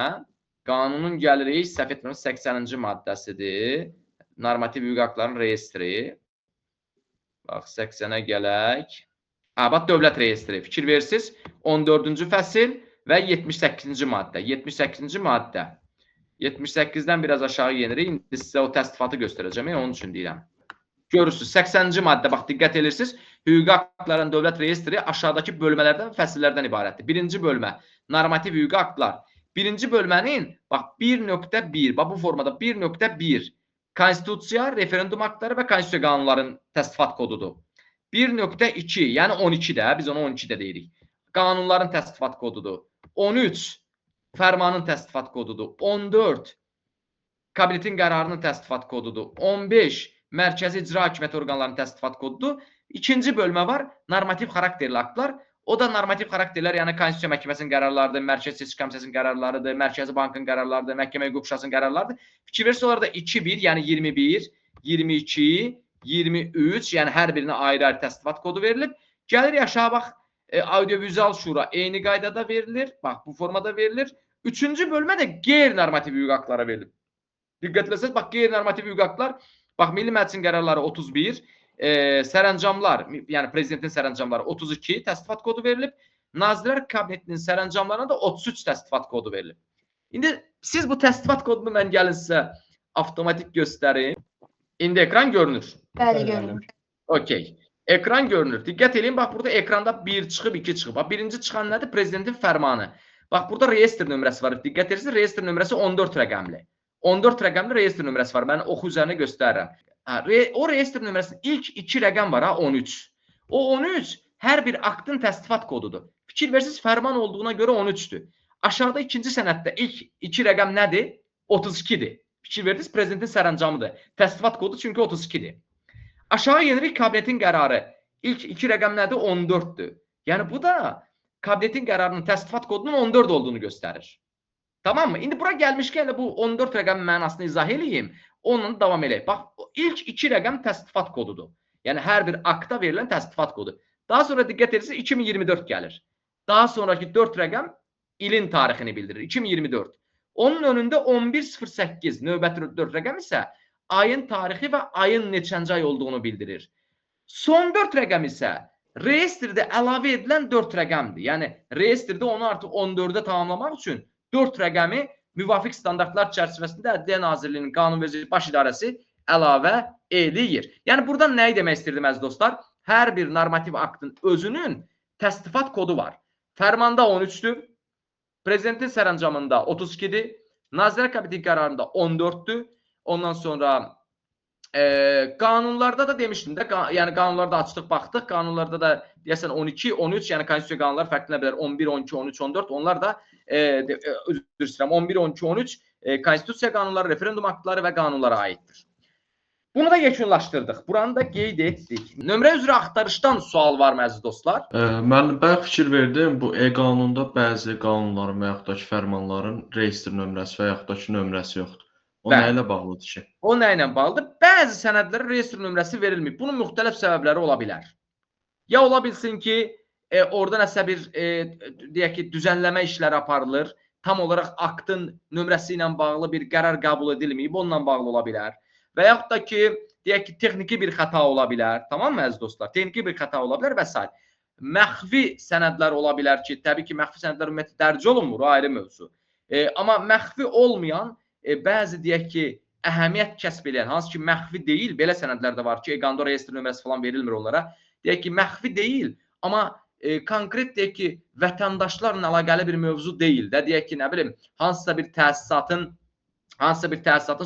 Qanunun gəlirik, səhv etmirəm, 80-ci maddəsidir. Normativ hüquqi aktların reyestri. Bax, 80-ə gələk. Ha, bax, dövlət reyestri. Fikir verirsiniz, 14-cü fəsil və 78-ci maddə. 78-ci maddə. 78-dən biraz aşağı yenirik. İndi sizə o təsnifatı göstərəcəm. Yəni, onun üçün deyirəm. Görürsünüz, 80-ci maddə, bax, diqqət edirsiniz. Hüquqi aktların dövlət reyestri aşağıdakı bölmələrdən və fəsillərdən ibarətdir. Birinci bölmə, normativ hüquqi aktlar. Birinci bölmənin, bax, 1.1, bax, bu formada 1.1 Konstitusiya, referendum aktları və konstitusiya qanunlarının təsnifat kodudur. 1.2, yəni 12-də, biz ona 12-də deyirik. Qanunların təsnifat kodudur. 13, fərmanın təsnifat kodudur. 14, kabinetin qərarının təsnifat kodudur. 15, mərkəzi icra hakimiyyəti orqanlarının təsnifat kodudur. İkinci bölmə var, normativ xarakterli aktlar. O da normativ xarakterlər, yəni Konstitusiya Məhkəməsinin qərarlarıdır, Mərkəzi Seçki Komissiyasının qərarlarıdır, Mərkəzi Bankın qərarlarıdır, Məhkəmə Hüquq Şurasının qərarlarıdır. Fikir verirsiniz, onlarda 2-1, yəni 21, 22, 23, yəni hər birinə ayrı-ayrı təsnifat kodu verilib. Gəlirik aşağı bax, Audiovizual Şura eyni qaydada verilir. Bax, bu formada verilir. Üçüncü bölmə də qeyri-normativ hüquqi aktlara verilir. Diqqət etsəniz, bax, qeyri-normativ hüquqi aktlar, bax, Milli Məclisin qərarları 31, sərəncamlar, yəni prezidentin sərəncamları 32 təsnifat kodu verilib. Nazirlər Kabinetinin sərəncamlarına da 33 təsnifat kodu verilib. İndi siz bu təsnifat kodunu mən gəlin sizə avtomatik göstərim. İndi ekran görünür. Bəli, görünür. Okey. Ekran görünür. Diqqət eləyin, bax burada ekranda 1 çıxıb, 2 çıxıb. Bax, birinci çıxan nədir? Prezidentin fərmanı. Bax, burada reyestr nömrəsi var. Diqqət edirsiniz, reyestr nömrəsi 14 rəqəmli. 14 rəqəmli reyestr nömrəsi var. Mən oxu üzərinə göstərirəm. Hə, o reyestr nömrəsinin ilk 2 rəqəm var, ha, 13. O 13 hər bir aktın təsnifat kodudur. Fikir versiniz, fərman olduğuna görə 13-dür. Aşağıda ikinci sənəddə ilk iki rəqəm nədir? 32-dir. Fikir verdiniz, prezidentin sərəncamıdır. Təsnifat kodu çünki 32-dir. Aşağı yenirik, kabinetin qərarı. İlk iki rəqəm nədir? 14-dür. Yəni bu da kabinetin qərarının təsnifat kodunun 14 olduğunu göstərir. Tamam mı? İndi bura gəlmişkən elə bu 14 rəqəmin mənasını izah eləyim. Onunla davam eləyək. Bax, ilk iki rəqəm təsnifat kodudur. Yəni hər bir akta verilən təsnifat kodu. Daha sonra diqqət edirsiniz, 2024 gəlir. Daha sonraki 4 rəqəm ilin tarixini bildirir. 2024. Onun önündə 11.08 növbəti 4 rəqəm isə ayın tarixi və ayın neçənci ay olduğunu bildirir. Son 4 rəqəm isə reyestrdə əlavə edilən 4 rəqəmdir. Yəni reyestrdə onu artıq 14-ə tamamlamaq üçün 4 rəqəmi müvafiq standartlar çərçivəsində Ədliyyə Nazirliyinin Qanunverici Baş İdarəsi əlavə eləyir. Yəni buradan nəyi demək istirdim əziz dostlar? Hər bir normativ aktın özünün təsnifat kodu var. Fərmanda 13-dür, prezidentin sərəncamında 32-dir, Nazirlər Kabinetinin qərarında 14-dür. Ondan sonra qanunlarda da demişdim də, yəni qanunlarda açdıq, baxdıq, qanunlarda da deyəsən 12, 13, yəni konstitusiya qanunları fərqlənə bilər 11, 12, 13, 14, onlar da üzr istəyirəm, 11, 12, 13 konstitusiya qanunları, referendum aktları və qanunlara aiddir. Bunu da yekunlaşdırdıq, buranı da qeyd etdik. Nömrə üzrə axtarışdan sual var mı əziz dostlar? Mən bayaq fikir verdim, bu e-qanunda bəzi qanunların və yaxud da ki, fərmanların reyestr nömrəsi və yaxud da ki, nömrəsi yoxdur. O nə ilə bağlıdır ki? O nə ilə bağlıdır? Bəzi sənədlərə reyestr nömrəsi verilmir. Bunun müxtəlif səbəbləri ola bilər. Ya ola bilsin ki, orada nəsə bir deyək ki, düzənləmə işləri aparılır. Tam olaraq aktın nömrəsi ilə bağlı bir qərar qəbul edilməyib, onunla bağlı ola bilər. Və yaxud da ki, deyək ki, texniki bir xəta ola bilər. Tamam mı əziz dostlar? Texniki bir xəta ola bilər və s. Məxfi sənədlər ola bilər ki, təbii ki, məxfi sənədlər ümumiyyətlə dərc olunmur, o ayrı mövzu. Amma məxfi olmayan bəzi deyək ki, əhəmiyyət kəsb eləyən, hansı ki, məxfi deyil, belə sənədlər də var ki, e-qanunda reyestr nömrəsi falan verilmir onlara. Deyək ki, məxfi deyil, amma konkret deyək ki, vətəndaşlarla əlaqəli bir mövzu deyil də. Deyək ki, nə bilim, hansısa bir təsisatın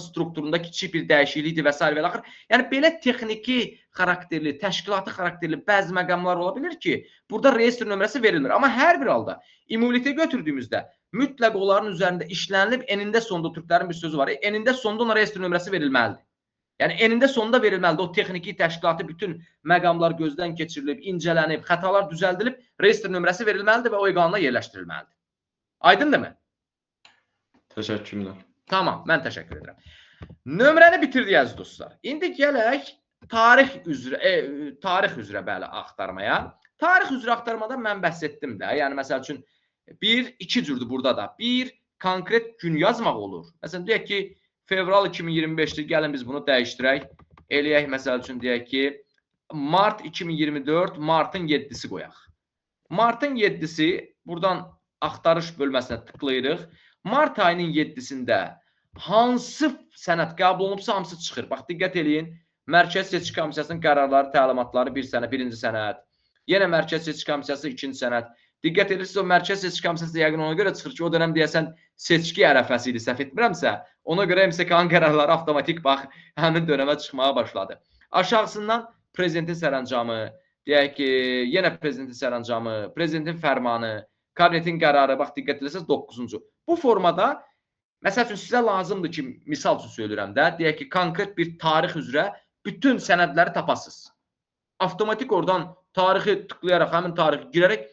strukturunda kiçik bir dəyişiklikdir və s. və axır. Yəni belə texniki xarakterli, təşkilati xarakterli bəzi məqamlar ola bilir ki, burada reyestr nömrəsi verilmir. Amma hər bir halda ümumilikdə götürdüyümüzdə mütləq onların üzərində işlənilib, enində sonunda türklərin bir sözü var. Enində sonunda ona reyestr nömrəsi verilməlidir. Yəni enində sonunda verilməlidir. O texniki, təşkilati bütün məqamlar gözdən keçirilib, incələnib, xətalar düzəldilib, reyestr nömrəsi verilməlidir və o qanuna yerləşdirilməlidir. Aydındırmı? Təşəkkürlər. Tamam, mən təşəkkür edirəm. Nömrəni bitirdik əziz dostlar. İndi gələk tarix üzrə bəli axtarmaya. Tarix üzrə axtarmada mən bəhs etdim də. Yəni məsəl üçün bir, iki cürdür burada da. Bir, konkret gün yazmaq olur. Məsələn, deyək ki, fevral 2025-dir. Gəlin biz bunu dəyişdirək. Eləyək məsəl üçün deyək ki, mart 2024, martın 7-si qoyaq. Martın 7-si buradan axtarış bölməsinə tıklayırıq. Mart ayının 7-sində hansı sənəd qəbul olunubsa hamısı çıxır. Bax, diqqət eləyin. Mərkəzi Seçki Komissiyasının qərarları, təlimatları bir sənə, birinci sənəd. Yenə Mərkəzi Seçki Komissiyası ikinci sənəd. Diqqət edirsiniz, o Mərkəzi Seçki Komissiyası yəqin ona görə çıxır ki, o dönəm deyəsən seçki ərəfəsi idi, səhv etmirəmsə, ona görə MSK-nın qərarları avtomatik bax həmin dönəmə çıxmağa başladı. Aşağısından prezidentin sərəncamı, deyək ki, yenə prezidentin sərəncamı, prezidentin fərmanı, kabinetin qərarı, bax diqqət edirsiniz 9-cu. Bu formada, məsəl üçün sizə lazımdır ki, misal üçün söylürəm də, deyək ki, konkret bir tarix üzrə bütün sənədləri tapasınız. Avtomatik oradan tarixi tıklayaraq, həmin tarixi girərək,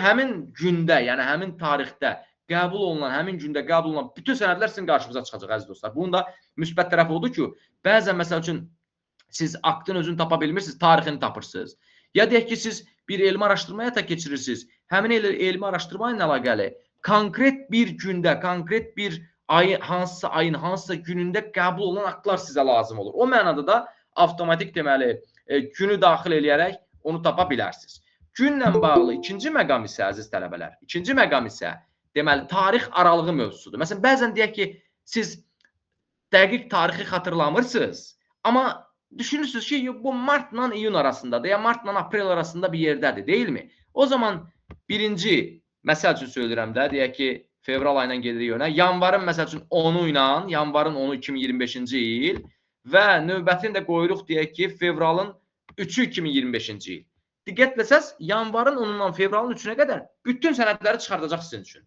həmin gündə, yəni həmin tarixdə qəbul olunan, həmin gündə qəbul olunan bütün sənədlər sizin qarşınıza çıxacaq, əziz dostlar. Bunun da müsbət tərəfi odur ki, bəzən məsəl üçün siz aktın özünü tapa bilmirsiniz, tarixini tapırsınız. Ya deyək ki, siz bir elmi araşdırma həyata keçirirsiniz. Həmin elmi araşdırma ilə əlaqəli konkret bir gündə, konkret bir ayın, hansısa ayın, hansısa günündə qəbul olunan aktlar sizə lazım olur. O mənada da avtomatik deməli günü daxil eləyərək onu tapa bilərsiniz. Günlə bağlı ikinci məqam isə, əziz tələbələr, ikinci məqam isə deməli tarix aralığı mövzusudur. Məsələn, bəzən deyək ki, siz dəqiq tarixi xatırlamırsınız, amma düşünürsünüz ki, bu martla iyun arasındadır, ya martla aprel arasında bir yerdədir, deyilmi? O zaman birinci, məsəl üçün söylürəm də, deyək ki, fevral ayından gedirik yönə, yanvarın məsəl üçün 10-u ilə, yanvarın 10-u 2025-ci il və növbətini də qoyuruq, deyək ki, fevralın 3-ü 2025-ci il. Diqqət etsəz, yanvarın 10-undan fevralın 3-ünə qədər bütün sənədləri çıxardacaq sizin üçün.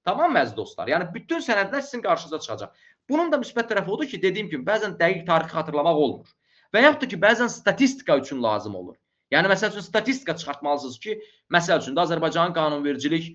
Tamam mı əziz dostlar? Yəni bütün sənədlər sizin qarşınıza çıxacaq. Bunun da müsbət tərəfi odur ki, dediyim kimi bəzən dəqiq tarixi xatırlamaq olmur. Və yaxud da ki, bəzən statistika üçün lazım olur. Yəni məsəl üçün statistika çıxartmalısınız ki, məsəl üçün də Azərbaycanın qanunvericilik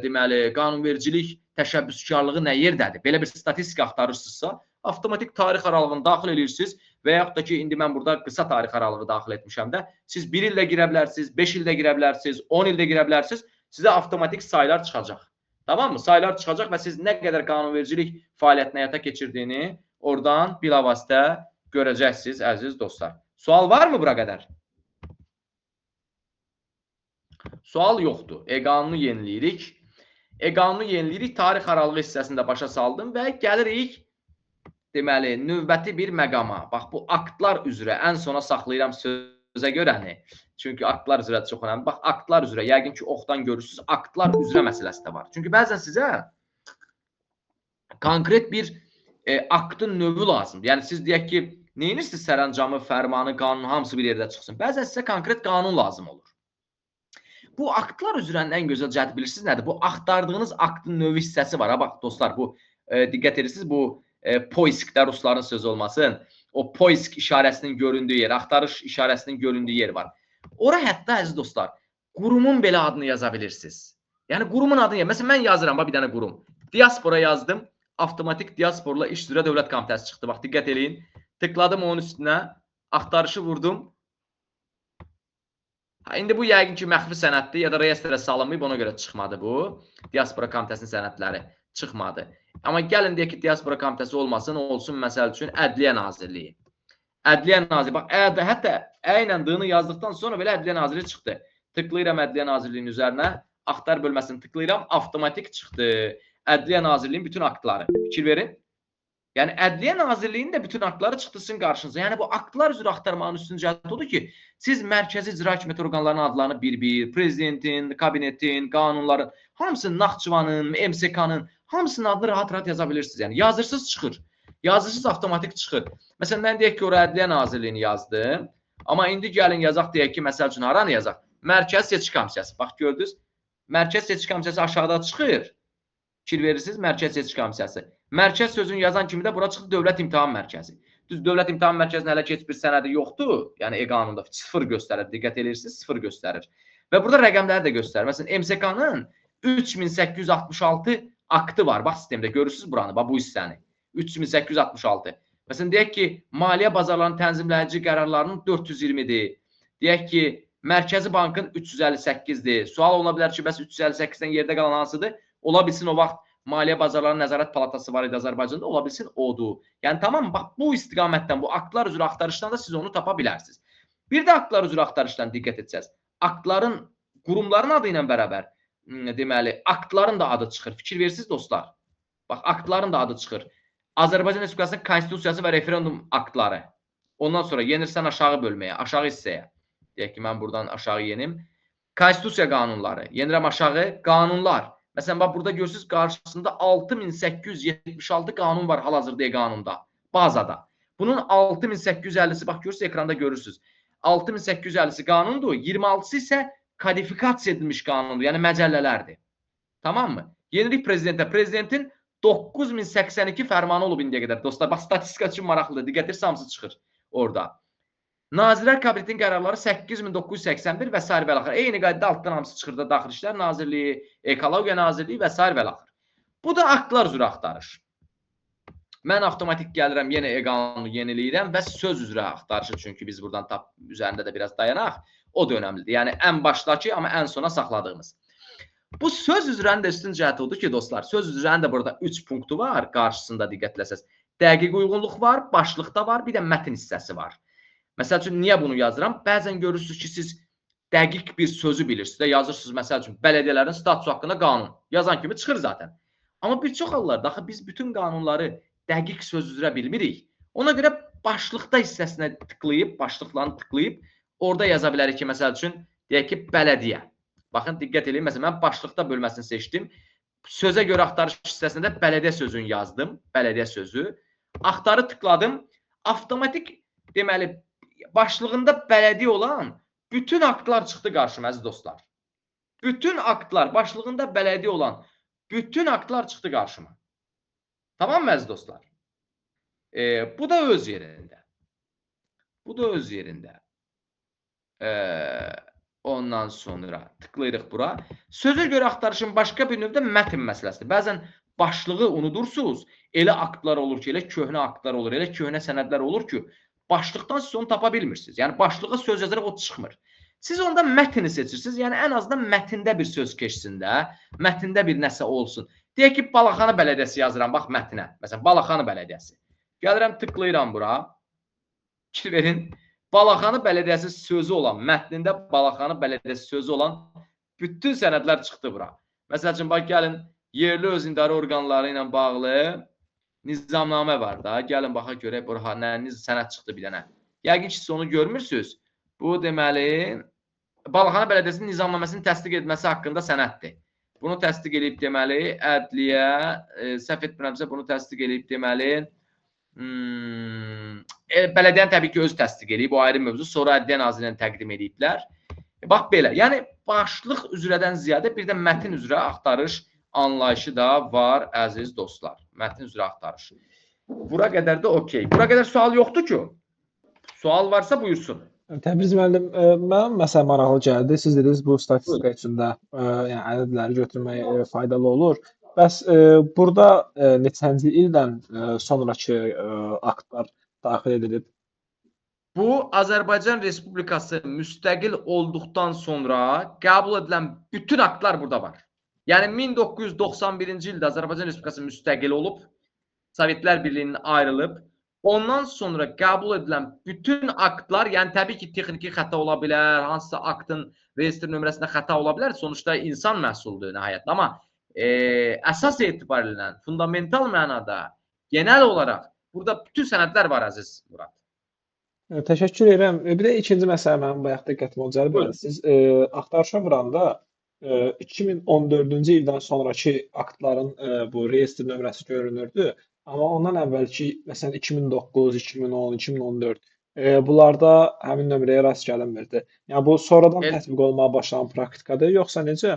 deməli, qanunvericilik təşəbbüskarlığı nə yerdədir? Belə bir statistika axtarırsınızsa, avtomatik tarix aralığını daxil edirsiniz və yaxud da ki, indi mən burada qısa tarix aralığı daxil etmişəm də, siz 1 ildə girə bilərsiniz, 5 ildə girə bilərsiniz, 10 ildə girə bilərsiniz, sizə avtomatik saylar çıxacaq. Tamam mı? Saylar çıxacaq və siz nə qədər qanunvericilik fəaliyyətini həyata keçirdiyini oradan bilavasitə görəcəksiniz, əziz dostlar. Sual var mı bura qədər? Sual yoxdur. E-qanunu yeniləyirik. E-qanunu yeniləyirik. Tarix aralığı hissəsini də başa saldım və gəlirik deməli, növbəti bir məqama. Bax, bu aktlar üzrə ən sona saxlayıram sözə görəni. Çünki aktlar üzrə çox önəmli. Bax, aktlar üzrə, yəqin ki, oxdan görürsünüz, aktlar üzrə məsələsi də var. Çünki bəzən sizə konkret bir aktın növü lazımdır. Yəni, siz deyək ki, nə edirsiniz sərəncamı, fərmanı, qanunu, hamısı bir yerdə çıxsın. Bəzən sizə konkret qanun lazım olur. Bu aktlar üzrənin ən gözəl cəhəti bilirsiniz nədir? Bu axtardığınız aktın növü hissəsi var. Ha, bax, dostlar, bu diqqət edirsiniz, bu poiskdə rusların sözü olmasın. O poisk işarəsinin göründüyü yer, axtarış işarəsinin göründüyü yer var. Ora hətta, əziz dostlar, qurumun belə adını yaza bilirsiniz. Yəni, qurumun adını, məsələn, mən yazıram, bax, bir dənə qurum. Diaspora yazdım, avtomatik diasporla iş üzrə Dövlət Komitəsi çıxdı. Bax, diqqət eləyin. Tıkladım onun üstünə, axtarışı vurdum. Ha, indi bu yəqin ki, məxfi sənəddir ya da reyestrə salınmayıb, ona görə çıxmadı bu. Diaspora Komitəsinin sənədləri çıxmadı. Amma gəlin deyək ki, Diaspora Komitəsi olmasın, olsun məsəl üçün Ədliyyə Nazirliyi. Ədliyyə Nazirliyi, bax, hətta Ə ilə D-ni yazdıqdan sonra belə Ədliyyə Nazirliyi çıxdı. Tıklayıram Ədliyyə Nazirliyinin üzərinə, axtar bölməsini tıklayıram, avtomatik çıxdı. Ədliyyə Nazirliyinin bütün aktları. Fikir verin. Yəni, Ədliyyə Nazirliyinin də bütün aktları çıxdı sizin qarşınıza. Yəni, bu aktlar üzrə axtarmağın üstün cəhəti odur ki, siz mərkəzi icra hakimiyyəti orqanlarının adlarını bir-bir, prezidentin, kabinetin, qanunların, hamısını Naxçıvanın, MSK-nın, hamısının adını rahat-rahat yaza bilirsiniz. Yəni, yazırsınız, çıxır. Yazırsınız, avtomatik çıxır. Məsələn, mən deyək ki, ora Ədliyyə Nazirliyini yazdım. Amma indi gəlin yazaq, deyək ki, məsəl üçün, haranı yazaq? Mərkəz Seçki Komissiyası. Bax, gördünüz? Mərkəz Seçki Komissiyası aşağıda çıxır. Fikir verirsiniz, Mərkəz Seçki Komissiyası. Mərkəz sözünü yazan kimi də bura çıxdı Dövlət İmtahan Mərkəzi. Düz, Dövlət İmtahan Mərkəzinin hələ ki heç bir sənədi yoxdur. Yəni, e-qanunda sıfır göstərir. Diqqət edirsiniz, sıfır göstərir. Və burada rəqəmləri də göstərir. Məsələn, MSK-nın 3866 aktı var. Bax, sistemdə görürsünüz buranı, bax, bu hissəni. 3866. Məsələn, deyək ki, maliyyə bazarlarının tənzimləyici qərarlarının 420-dir. Deyək ki, Mərkəzi Bankın 358-dir. Sual oluna bilər ki, bəs 358-dən yerdə qalan hansıdır? Ola bilsin o vaxt Maliyyə Bazarlarının Nəzarət Palatası var idi Azərbaycanda, ola bilsin odur. Yəni, tamam, bax, bu istiqamətdən, bu aktlar üzrə axtarışdan da siz onu tapa bilərsiniz. Bir də aktlar üzrə axtarışdan diqqət etsəz, aktların, qurumların adı ilə bərabər, deməli, aktların da adı çıxır. Fikir verirsiniz, dostlar. Bax, aktların da adı çıxır. Azərbaycan Respublikasının Konstitusiyası və referendum aktları. Ondan sonra yenirsən aşağı bölməyə, aşağı hissəyə. Deyək ki, mən buradan aşağı yenim. Konstitusiya qanunları. Yenirəm aşağı, qanunlar. Məsələn, bax, burada görürsünüz, qarşısında 6876 qanun var hal-hazırda e-qanunda, bazada. Bunun 6850-si, bax, görürsünüz, ekranda görürsünüz. 6850-si qanundur, 26-sı isə kodifikasiya edilmiş qanundur, yəni məcəllələrdir. Tamam mı? Yenilik prezidentə. Prezidentin 9082 fərmanı olub indiyə qədər. Dostlar, bax, statistika üçün maraqlıdır. Diqqət edirsiniz, hamısı çıxır orada. Nazirlər Kabinetinin qərarları 8981 və sair və əlaxır. Eyni qaydada altdan hamısı çıxır da Daxili İşlər Nazirliyi, Ekologiya Nazirliyi və sair və əlaxır. Bu da aktlar üzrə axtarış. Mən avtomatik gəlirəm, yenə e-qanunu yeniləyirəm və söz üzrə axtarışı, çünki biz buradan tap üzərində də biraz dayanaq, o da önəmlidir. Yəni, ən başdakı, amma ən sona saxladığımız. Bu söz üzrənin də üstün cəhəti odur ki, dostlar, söz üzrənin də burada 3 punktu var, qarşısında diqqət eləsəz. Dəqiq uyğunluq var, başlıqda var, bir də mətn hissəsi var. Məsəl üçün, niyə bunu yazıram? Bəzən görürsünüz ki, siz dəqiq bir sözü bilirsiniz də, yazırsınız, məsəl üçün, bələdiyyələrin statusu haqqında qanun. Yazan kimi çıxır zaten. Amma bir çox hallarda axı biz bütün qanunları dəqiq söz üzrə bilmirik. Ona görə başlıqda hissəsinə tıklayıb, başlıqlarını tıklayıb, orada yaza bilərik ki, məsəl üçün, deyək ki, bələdiyyə. Baxın, diqqət eləyin, məsələn, mən başlıqda bölməsini seçdim. Sözə görə axtarış hissəsində də bələdiyyə sözünü yazdım. Bələdiyyə sözü. Axtarı tıkladım. Avtomatik, deməli, başlığında bələdiyyə olan Bütün aktlar çıxdı qarşıma, əziz dostlar. Bütün aktlar, başlığında bələdiyyə olan bütün aktlar çıxdı qarşıma. Tamam mı, əziz dostlar? Bu da öz yerində. Bu da öz yerində. Ondan sonra tıklayırıq bura. Sözə görə axtarışın başqa bir növdə mətn məsələsidir. Bəzən başlığı unudursunuz. Elə aktlar olur ki, elə köhnə aktlar olur, elə köhnə sənədlər olur ki, başlıqdan siz onu tapa bilmirsiniz. Yəni başlığa söz yazaraq o çıxmır. Siz onda mətni seçirsiniz. Yəni ən azından mətndə bir söz keçsin də, mətndə bir nəsə olsun. Deyək ki, Balaxanı Bələdiyyəsi yazıram, bax mətnə. Məsələn, Balaxanı Bələdiyyəsi. Gəlirəm, tıklayıram bura. Fikir verin. Balaxanı Bələdiyyəsi sözü olan, mətnində Balaxanı Bələdiyyəsi sözü olan bütün sənədlər çıxdı bura. Məsəl üçün, bax, gəlin, yerli öz idarə orqanları ilə bağlı nizamnamə var da. Gəlin, baxa görək, bura nə sənəd çıxdı bir dənə. Yəqin ki, siz onu görmürsünüz. Bu, deməli, Balaxanı Bələdiyyəsinin nizamnaməsinin təsdiq edilməsi haqqında sənəddir. Bunu təsdiq edib, deməli, ədliyyə, səhv etmirəmsə, bunu təsdiq edib, deməli, bələdiyyənin təbii ki, özü təsdiq edib, bu ayrı mövzu. Sonra Ədliyyə Nazirliyinə təqdim ediblər. Bax, belə. Yəni, başlıq üzrədən ziyadə bir də mətn üzrə axtarış anlayışı da var, əziz dostlar. Mətn üzrə axtarış. Bura qədər də okey. Bura qədər sual yoxdur ki. Sual varsa buyursun. Təbriz müəllim, mənim məsələ maraqlı gəldi. Siz dediniz, bu statistika üçün də yəni, ədədləri götürmək faydalı olur. Bəs burada neçənci ildən sonrakı aktlar daxil edilib? Bu, Azərbaycan Respublikası müstəqil olduqdan sonra qəbul edilən bütün aktlar burada var. Yəni, 1991-ci ildə Azərbaycan Respublikası müstəqil olub, Sovetlər Birliyinin ayrılıb. Ondan sonra qəbul edilən bütün aktlar, yəni təbii ki, texniki xəta ola bilər, hansısa aktın reyestr nömrəsində xəta ola bilər, sonuçda insan məhsuludur nəhayət. Amma əsas etibarilə, fundamental mənada, genel olaraq burada bütün sənədlər var, əziz Murad. Təşəkkür edirəm. Bir də ikinci məsələ mənim bayaq diqqətimi cəlb elədi. Siz axtarışa vuranda 2014-cü ildən sonrakı aktların bu reyestr nömrəsi görünürdü. Amma ondan əvvəlki, məsələn, 2009, 2010, 2014 bunlarda həmin nömrəyə rast gəlinmirdi. Yəni, bu sonradan tətbiq olmağa başlayan praktikadır, yoxsa necə?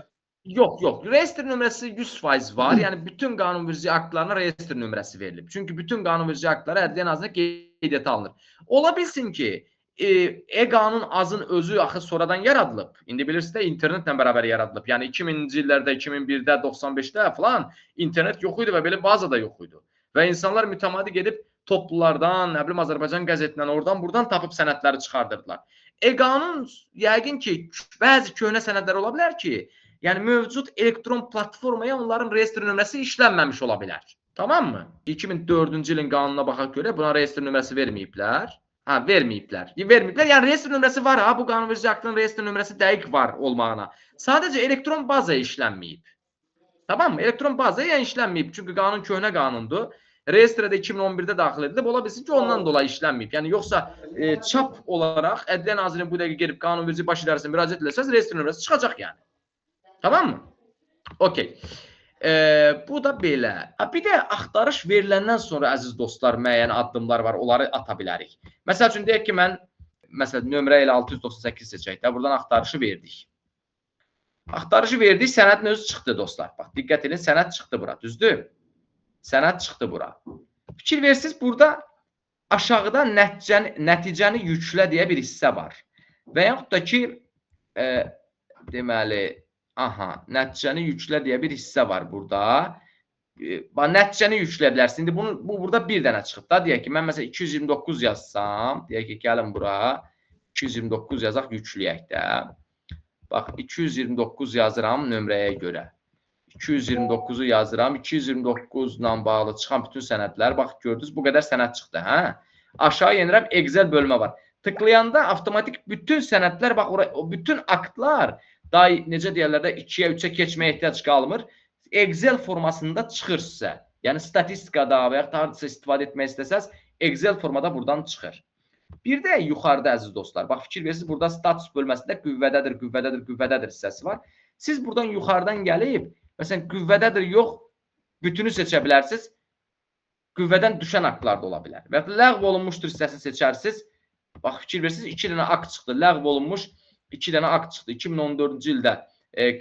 Yox, yox. Reyestr nömrəsi 100% var. Yəni, bütün qanunverici aktlarına reyestr nömrəsi verilib. Çünki bütün qanunverici aktlara Ədliyyə Nazirliyinə qeydiyyata alınır. Ola bilsin ki, e-qanun azın özü axı sonradan yaradılıb. İndi bilirsiniz də internetlə bərabər yaradılıb. Yəni, 2000-ci illərdə, 2001-də, 95-də falan internet yox idi və belə baza da yox idi. Və insanlar mütəmadi gedib toplulardan, nə bilim, Azərbaycan qəzetindən, oradan, buradan tapıb sənədləri çıxardırdılar. E-qanun yəqin ki, bəzi köhnə sənədlər ola bilər ki, yəni mövcud elektron platformaya onların reyestr nömrəsi işlənməmiş ola bilər. Tamam mı? 2004-cü ilin qanununa baxaq görə buna reyestr nömrəsi verməyiblər. Ha, verməyiblər. Verməyiblər. Yəni reyestr nömrəsi var ha, bu qanunverici aktının reyestr nömrəsi dəqiq var olmağına. Sadəcə elektron bazaya işlənməyib. Tamam mı? Elektron bazaya yəni işlənməyib. Çünki qanun köhnə qanundur. Reyestrə də 2011-də daxil edilib. Ola bilsin ki, ondan dolayı işlənməyib. Yəni yoxsa çap olaraq Ədliyyə Nazirliyinin bu dəqiqə gedib qanunverici baş idarəsinə müraciət eləsəz reyestr nömrəsi çıxacaq yəni. Tamam mı? Okey. Bu da belə. Bir də axtarış veriləndən sonra, əziz dostlar, müəyyən addımlar var, onları ata bilərik. Məsəl üçün, deyək ki, mən məsələn, nömrə ilə 698 seçək də, buradan axtarışı verdik. Axtarışı verdik, sənədin özü çıxdı, dostlar. Bax, diqqət edin, sənəd çıxdı bura, düzdür? Sənəd çıxdı bura. Fikir versiniz, burada aşağıda nəticəni yüklə deyə bir hissə var. Və yaxud da ki, deməli, aha, nəticəni yüklə deyə bir hissə var burada. Nəticəni yükləyə bilərsin. İndi bu burada bir dənə çıxıb da. Deyək ki, mən məsələn 229 yazsam, deyək ki, gəlin bura 229 yazaq, yükləyək də. Bax, 229 yazıram nömrəyə görə. 229-u yazıram. 229 ilə bağlı çıxan bütün sənədlər, bax, gördünüz, bu qədər sənəd çıxdı. Hə? Aşağı yenirəm, Excel bölmə var. Tıklayanda avtomatik bütün sənədlər, bax, ora, bütün aktlar, daha necə deyərlər də, 2-yə, 3-ə keçməyə ehtiyac qalmır. Excel formasında çıxır sizə. Yəni, statistikada və yaxud hardasa istifadə etmək istəsəz, Excel formada buradan çıxır. Bir də yuxarıda, əziz dostlar, bax, fikir verirsiniz, burada status bölməsində qüvvədədir, qüvvədədir, qüvvədədir hissəsi var. Siz buradan yuxarıdan gəlib, məsələn, qüvvədədir, yox, bütünü seçə bilərsiniz. Qüvvədən düşən aktlar da ola bilər. Və ləğv olunmuşdur hissəsini seçərsiniz. Bax, fikir verirsiniz, 2 dənə akt çıxdı. Ləğv olunmuş 2 dənə akt çıxdı. 2014-cü ildə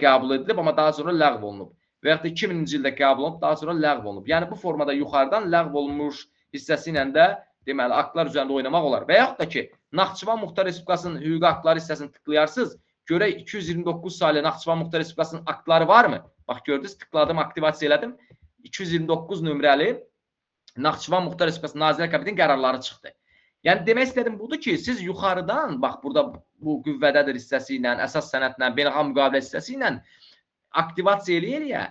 qəbul edilib, amma daha sonra ləğv olunub. Və yaxud da 2000-ci ildə qəbul olunub, daha sonra ləğv olunub. Yəni bu formada yuxarıdan ləğv olunmuş hissəsi ilə də deməli aktlar üzərində oynamaq olar. Və yaxud da ki, Naxçıvan Muxtar Respublikasının hüquqi aktları hissəsini tıklayarsınız, görək 229 saylı Naxçıvan Muxtar Respublikasının aktları varmı? Bax gördünüz, tıkladım, aktivasiya elədim. 229 nömrəli Naxçıvan Muxtar Respublikası Nazirlər Kabinetinin qərarları çıxdı. Yəni demək istədiyim budur ki, siz yuxarıdan, bax burada bu qüvvədədir hissəsi ilə, əsas sənədlə, beynəlxalq müqavilə hissəsi ilə aktivasiya eləyə-eləyə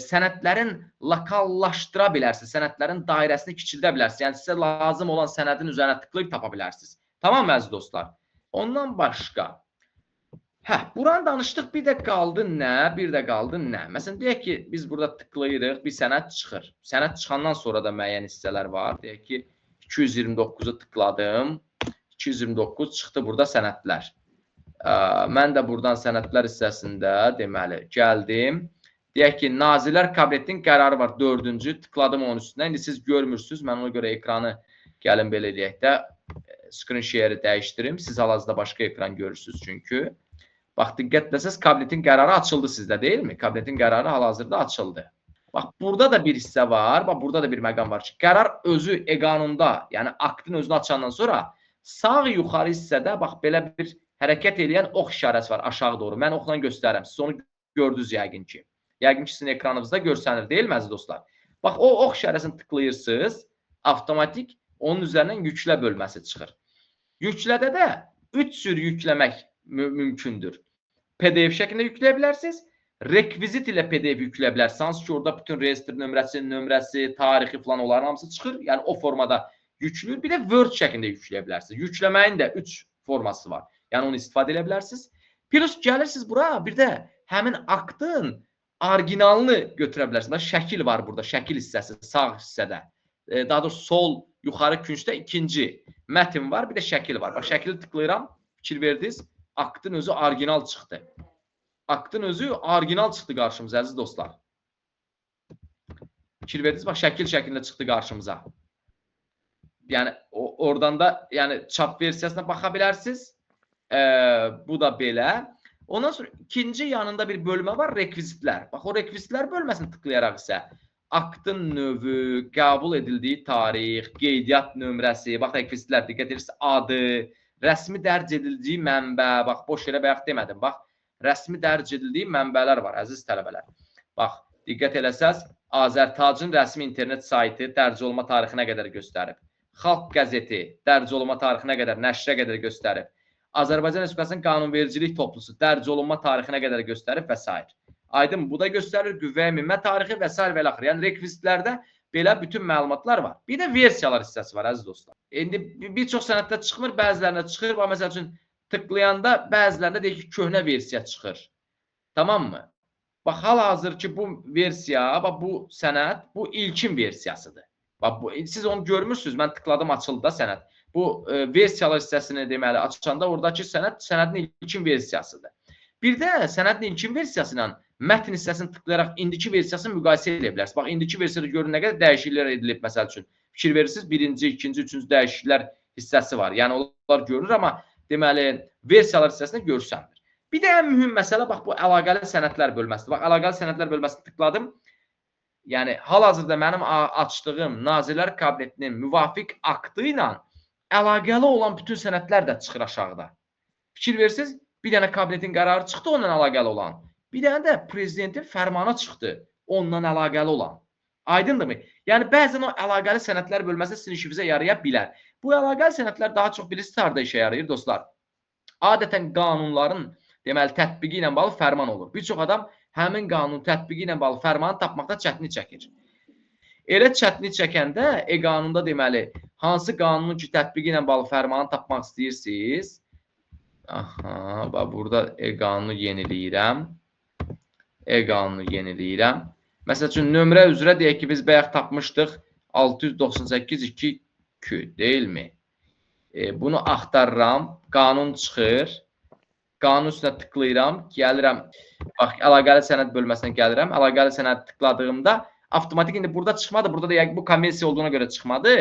sənədlərin lokallaşdıra bilərsiniz, sənədlərin dairəsini kiçildə bilərsiniz. Yəni sizə lazım olan sənədin üzərinə tıklayıb tapa bilərsiniz. Tamam mı əziz dostlar? Ondan başqa, buranı danışdıq, bir də qaldı nə? Bir də qaldı nə? Məsələn, deyək ki, biz burada tıklayırıq, bir sənəd çıxır. Sənəd çıxandan sonra da müəyyən hissələr var. Deyək ki, 229-u tıkladım. 229 çıxdı burada sənədlər. Mən də buradan sənədlər hissəsində deməli gəldim. Deyək ki, Nazirlər Kabinetinin qərarı var 4-cü. Tıkladım onun üstünə. İndi siz görmürsünüz. Mən ona görə ekranı gəlin belə eləyək də screen share-i dəyişdirim. Siz hal-hazırda başqa ekran görürsünüz çünki. Bax, diqqət etsəniz, kabinetin qərarı açıldı sizdə, deyilmi? Kabinetin qərarı hal-hazırda açıldı. Bax, burada da bir hissə var. Bax, burada da bir məqam var ki, qərar özü e-qanunda, yəni aktın özünü açandan sonra sağ yuxarı hissədə bax, belə bir hərəkət eləyən ox işarəsi var aşağı doğru. Mən oxla göstərirəm. Siz onu gördünüz yəqin ki. Yəqin ki, sizin ekranınızda görsənir, deyilmi əziz dostlar? Bax, o ox işarəsini tıklayırsınız, avtomatik onun üzərindən yüklə bölməsi çıxır. Yüklədə də 3 cür yükləmək mümkündür. PDF şəklində yükləyə bilərsiniz. Rekvizit ilə PDF yükləyə bilərsiniz. Hansı ki, orada bütün reyestr nömrəsi, tarixi falan onların hamısı çıxır. Yəni o formada yükləyir. Bir də Word şəklində yükləyə bilərsiniz. Yükləməyin də 3 forması var. Yəni onu istifadə edə bilərsiniz. Plus gəlirsiniz bura, bir də həmin aktın orijinalını götürə bilərsiniz. Bax, şəkil var burada, şəkil hissəsi sağ hissədə. Daha doğrusu sol yuxarı küncdə ikinci mətn var, bir də şəkil var. Bax, şəkili tıklayıram, fikir verdiniz. Aktın özü orijinal çıxdı. Aktın özü orijinal çıxdı qarşımıza, əziz dostlar. Fikir verdiniz, bax, şəkil şəklində çıxdı qarşımıza. Yəni, oradan da yəni, çap versiyasına baxa bilərsiniz. Bu da belə. Ondan sonra ikinci yanında bir bölmə var, rekvizitlər. Bax, o rekvizitlər bölməsini tıklayaraq isə aktın növü, qəbul edildiyi tarix, qeydiyyat nömrəsi, bax, rekvizitlər, diqqət edirsiniz, adı, rəsmi dərc edildiyi mənbə, bax, boş yerə bayaq demədim, bax, rəsmi dərc edildiyi mənbələr var, əziz tələbələr. Bax, diqqət eləsəz, Azərtacın rəsmi internet saytı dərc olma tarixinə qədər göstərib. Xalq qəzeti dərc olma tarixinə qədər, nəşrə qədər göstərib. Azərbaycan Respublikasının qanunvericilik toplusu dərc olunma tarixinə qədər göstərib və s. Aydın, bu da göstərir, qüvvəyə minmə tarixi və s. və ilaxır. Yəni, rekvizitlərdə belə bütün məlumatlar var. Bir də versiyalar hissəsi var, əziz dostlar. İndi bir çox sənəddə çıxmır, bəzilərində çıxır. Bax, məsəl üçün, tıklayanda bəzilərində deyir ki, köhnə versiya çıxır. Tamam mı? Bax, hal-hazır ki, bu versiya, bax, bu sənəd, bu ilkin versiyasıdır. Bax, bu, siz onu görmürsünüz, mən tıkladım, açıldı da sənəd. Bu versiyalar hissəsini deməli açanda oradakı sənəd, sənədin ilkin versiyasıdır. Bir də sənədin ilkin versiyası ilə mətn hissəsini tıklayaraq indiki versiyasını müqayisə edə bilərsiniz. Bax, indiki versiyada görün nə qədər dəyişikliklər edilib, məsəl üçün. Fikir verirsiniz, birinci, ikinci, üçüncü dəyişikliklər hissəsi var. Yəni, onlar görünür, amma deməli, versiyalar hissəsində görsənmir. Bir də ən mühüm məsələ, bax, bu əlaqəli sənədlər bölməsidir. Bax, əlaqəli sənədlər bölməsini tıkladım. Yəni, hal-hazırda mənim açdığım Nazirlər Kabinetinin müvafiq aktı ilə əlaqəli olan bütün sənədlər də çıxır aşağıda. Fikir verirsiniz, bir dənə kabinetin qərarı çıxdı onunla əlaqəli olan. Bir dənə də prezidentin fərmanı çıxdı onunla əlaqəli olan. Aydındırmı? Yəni, bəzən o əlaqəli sənədlər bölməsi sizin işinizə yaraya bilər. Bu əlaqəli sənədlər daha çox bilirsiniz harada işə yarayır dostlar. Adətən qanunların deməli, tətbiqi ilə bağlı fərman olur. Bir çox adam həmin qanunun tətbiqi ilə bağlı fərmanı tapmaqda çətinlik çəkir. Elə çətinlik çəkəndə e-qanunda deməli, hansı qanunun ki tətbiqi ilə bağlı fərmanı tapmaq istəyirsiniz? Aha, bax, burada e-qanunu yeniləyirəm. E-qanunu yeniləyirəm. Məsəl üçün, nömrə üzrə deyək ki, biz bayaq tapmışdıq 698.2Q, deyilmi? Bunu axtarıram, qanun çıxır. Qanun üstünə tıklayıram, gəlirəm, bax, əlaqəli sənəd bölməsinə gəlirəm. Əlaqəli sənəd tıkladığımda avtomatik indi burada çıxmadı, burada da yəqin bu konvensiya olduğuna görə çıxmadı.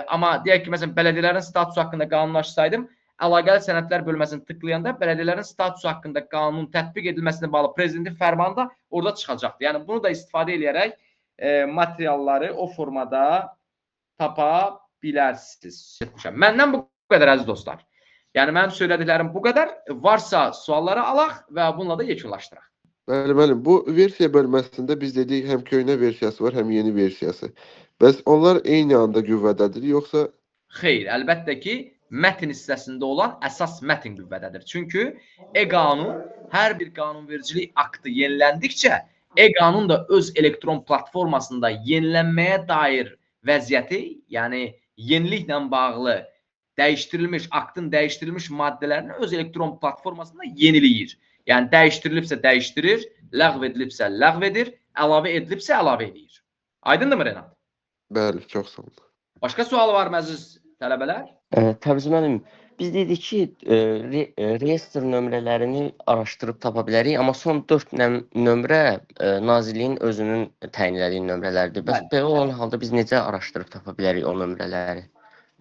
Amma deyək ki, məsələn, bələdiyyələrin statusu haqqında qanunlaşsaydım, Əlaqəli sənədlər bölməsini tıklayanda bələdiyyələrin statusu haqqında qanun tətbiq edilməsinə bağlı prezidentin fərmanı da orada çıxacaqdır. Yəni bunu da istifadə eləyərək materialları o formada tapa bilərsiniz. Məndən bu qədər əziz dostlar. Yəni mənim söylədiklərim bu qədər. Varsa sualları alaq və bununla da yekunlaşdıraq. Bəli, müəllim, bu versiya bölməsində biz dedik həm köhnə versiyası var, həm yeni versiyası. Bəs onlar eyni anda qüvvədədir, yoxsa Xeyr, əlbəttə ki, mətn hissəsində olan əsas mətn qüvvədədir. Çünki e-qanun hər bir qanunvericilik aktı yeniləndikcə e-qanun da öz elektron platformasında yenilənməyə dair vəziyyəti, yəni yeniliklə bağlı dəyişdirilmiş, aktın dəyişdirilmiş maddələrini öz elektron platformasında yeniləyir. Yəni dəyişdirilibsə dəyişdirir, ləğv edilibsə ləğv edir, əlavə edilibsə əlavə edir. Aydındırmı Renat? Bəli, çox sağ olun. Başqa sual varmı əziz tələbələr? Təbriz müəllim, biz dedik ki, reyestr nömrələrini araşdırıb tapa bilərik, amma son 4 nömrə Nazirliyin özünün təyin elədiyi nömrələrdir. Bəs belə olan halda biz necə araşdırıb tapa bilərik o nömrələri?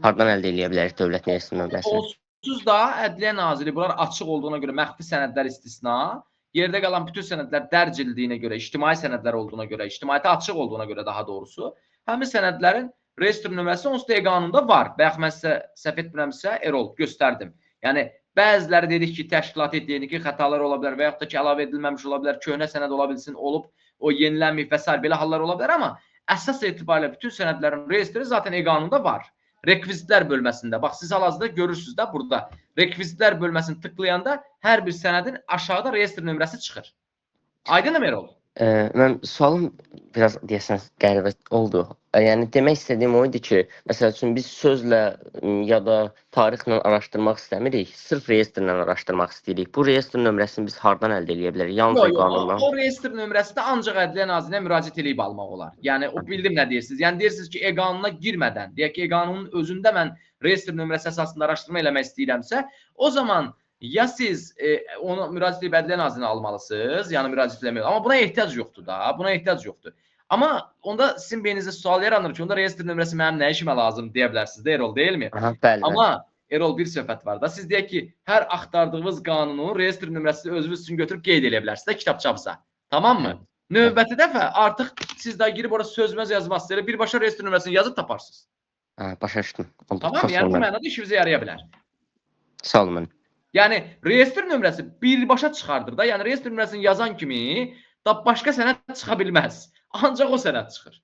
Hardan əldə eləyə bilərik dövlət reyestr nömrəsini? Onsuz da Ədliyyə Nazirliyi bunlar açıq olduğuna görə məxfi sənədlər istisna, yerdə qalan bütün sənədlər dərc edildiyinə görə, ictimai sənədlər olduğuna görə, ictimaiyyətə açıq olduğuna görə daha doğrusu, həmin sənədlərin reyestr nömrəsi onsuz da e-qanunda var. Bayaq mən sizə səhv etmirəmsə, Erol göstərdim. Yəni bəziləri dedik ki, təşkilati texniki xətalar ola bilər və yaxud da ki, əlavə edilməmiş ola bilər, köhnə sənəd ola bilsin, olub, o yenilənməyib və sair belə hallar ola bilər, amma əsas etibarilə bütün sənədlərin reyestri zaten e-qanunda var. Rekvizitlər bölməsində. Bax, siz hal-hazırda görürsünüz də burada. Rekvizitlər bölməsini tıklayanda hər bir sənədin aşağıda reyestr nömrəsi çıxır. Aydınmı Erol? Mən sualım biraz deyəsən qəribə oldu. Yəni demək istədiyim o idi ki, məsəl üçün biz sözlə ya da tarixlə araşdırmaq istəmirik, sırf reyestrlə araşdırmaq istəyirik. Bu reyestr nömrəsini biz hardan əldə eləyə bilərik? Yalnız qanundan. O reyestr nömrəsini ancaq Ədliyyə Nazirliyinə müraciət eləyib almaq olar. Yəni o bildim nə deyirsiniz. Yəni deyirsiniz ki, e-qanuna girmədən, deyək ki, e-qanunun özündə mən reyestr nömrəsi əsasında araşdırma eləmək istəyirəmsə, o zaman ya siz onu müraciət edib Ədliyyə Nazirliyinə almalısınız, yəni müraciət eləmək. Amma buna ehtiyac yoxdur da, buna ehtiyac yoxdur. Amma onda sizin beyninizdə sual yaranır ki, onda reyestr nömrəsi mənim nə işimə lazım deyə bilərsiniz də Erol, deyilmi? Aha, bəli. Amma Erol bir söhbət var da, siz deyək ki, hər axtardığınız qanunu reyestr nömrəsini özünüz üçün götürüb qeyd eləyə bilərsiniz də kitabçamıza. Tamam mı? Növbəti dəfə artıq siz daha girib ora sözməz yazmazsınız, elə birbaşa reyestr nömrəsini yazıb taparsınız. Hə, başa düşdüm. Tamam, yəni bu mənada işinizə yaraya bilər. Sağ olun. Yəni reyestr nömrəsi birbaşa çıxardır da. Yəni reyestr nömrəsini yazan kimi da başqa sənəd çıxa bilməz. Ancaq o sənəd çıxır.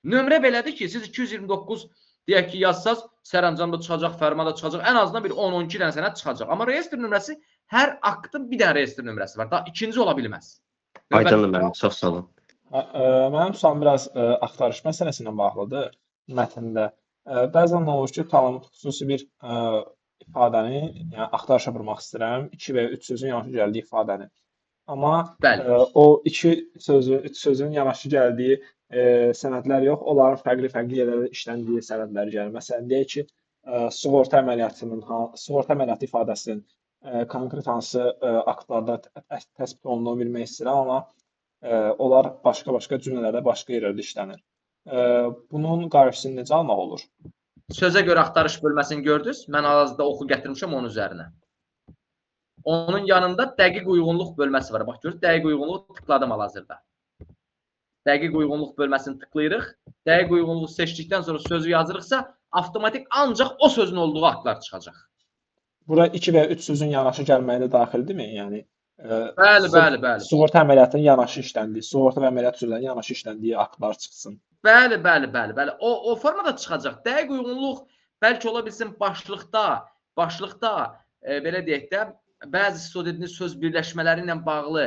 Nömrə belədir ki, siz 229 deyək ki, yazsaz, sərəncamda çıxacaq, fərmanda çıxacaq, ən azından bir 10-12 dənə sənəd çıxacaq. Amma reyestr nömrəsi hər aktın bir dənə reyestr nömrəsi var. Daha ikinci ola bilməz. Aydındır mənim, çox sağ olun. Mənim sualım biraz axtarış məsələsi ilə bağlıdır mətndə. Bəzən olur ki, tutalım xüsusi bir ifadəni, yəni axtarışa vurmaq istəyirəm, 2 və 3 sözün yanaşı gəldiyi ifadəni. Amma o 2 sözün, 3 sözün yanaşı gəldiyi sənədlər yox, onların fərqli-fərqli yerlərdə işləndiyi sənədlər gəlir. Məsələn, deyək ki, sığorta əməliyyatının, sığorta əməliyyatı ifadəsinin konkret hansı aktlarda təsbit olunduğunu bilmək istəyirəm, amma onlar başqa-başqa cümlələrdə, başqa yerlərdə işlənir. Bunun qarşısını necə almaq olur? Sözə görə axtarış bölməsini gördünüz. Mən hal-hazırda oxu gətirmişəm onun üzərinə. Onun yanında dəqiq uyğunluq bölməsi var. Bax, görürsünüz, dəqiq uyğunluğu tıkladım hal-hazırda. Dəqiq uyğunluq bölməsini tıklayırıq. Dəqiq uyğunluğu seçdikdən sonra sözü yazırıqsa, avtomatik ancaq o sözün olduğu aktlar çıxacaq. Bura 2 və 3 sözün yanaşı gəlməyi də daxildirmi? Yəni, bəli, bəli, bəli. Sığorta əməliyyatının yanaşı işləndiyi, sığorta və əməliyyat sözlərinin yanaşı işləndiyi aktlar çıxsın. Bəli, bəli, bəli, bəli. O formada çıxacaq. Dəqiq uyğunluq bəlkə ola bilsin başlıqda belə deyək də, bəzi siz o dediyiniz söz birləşmələri ilə bağlı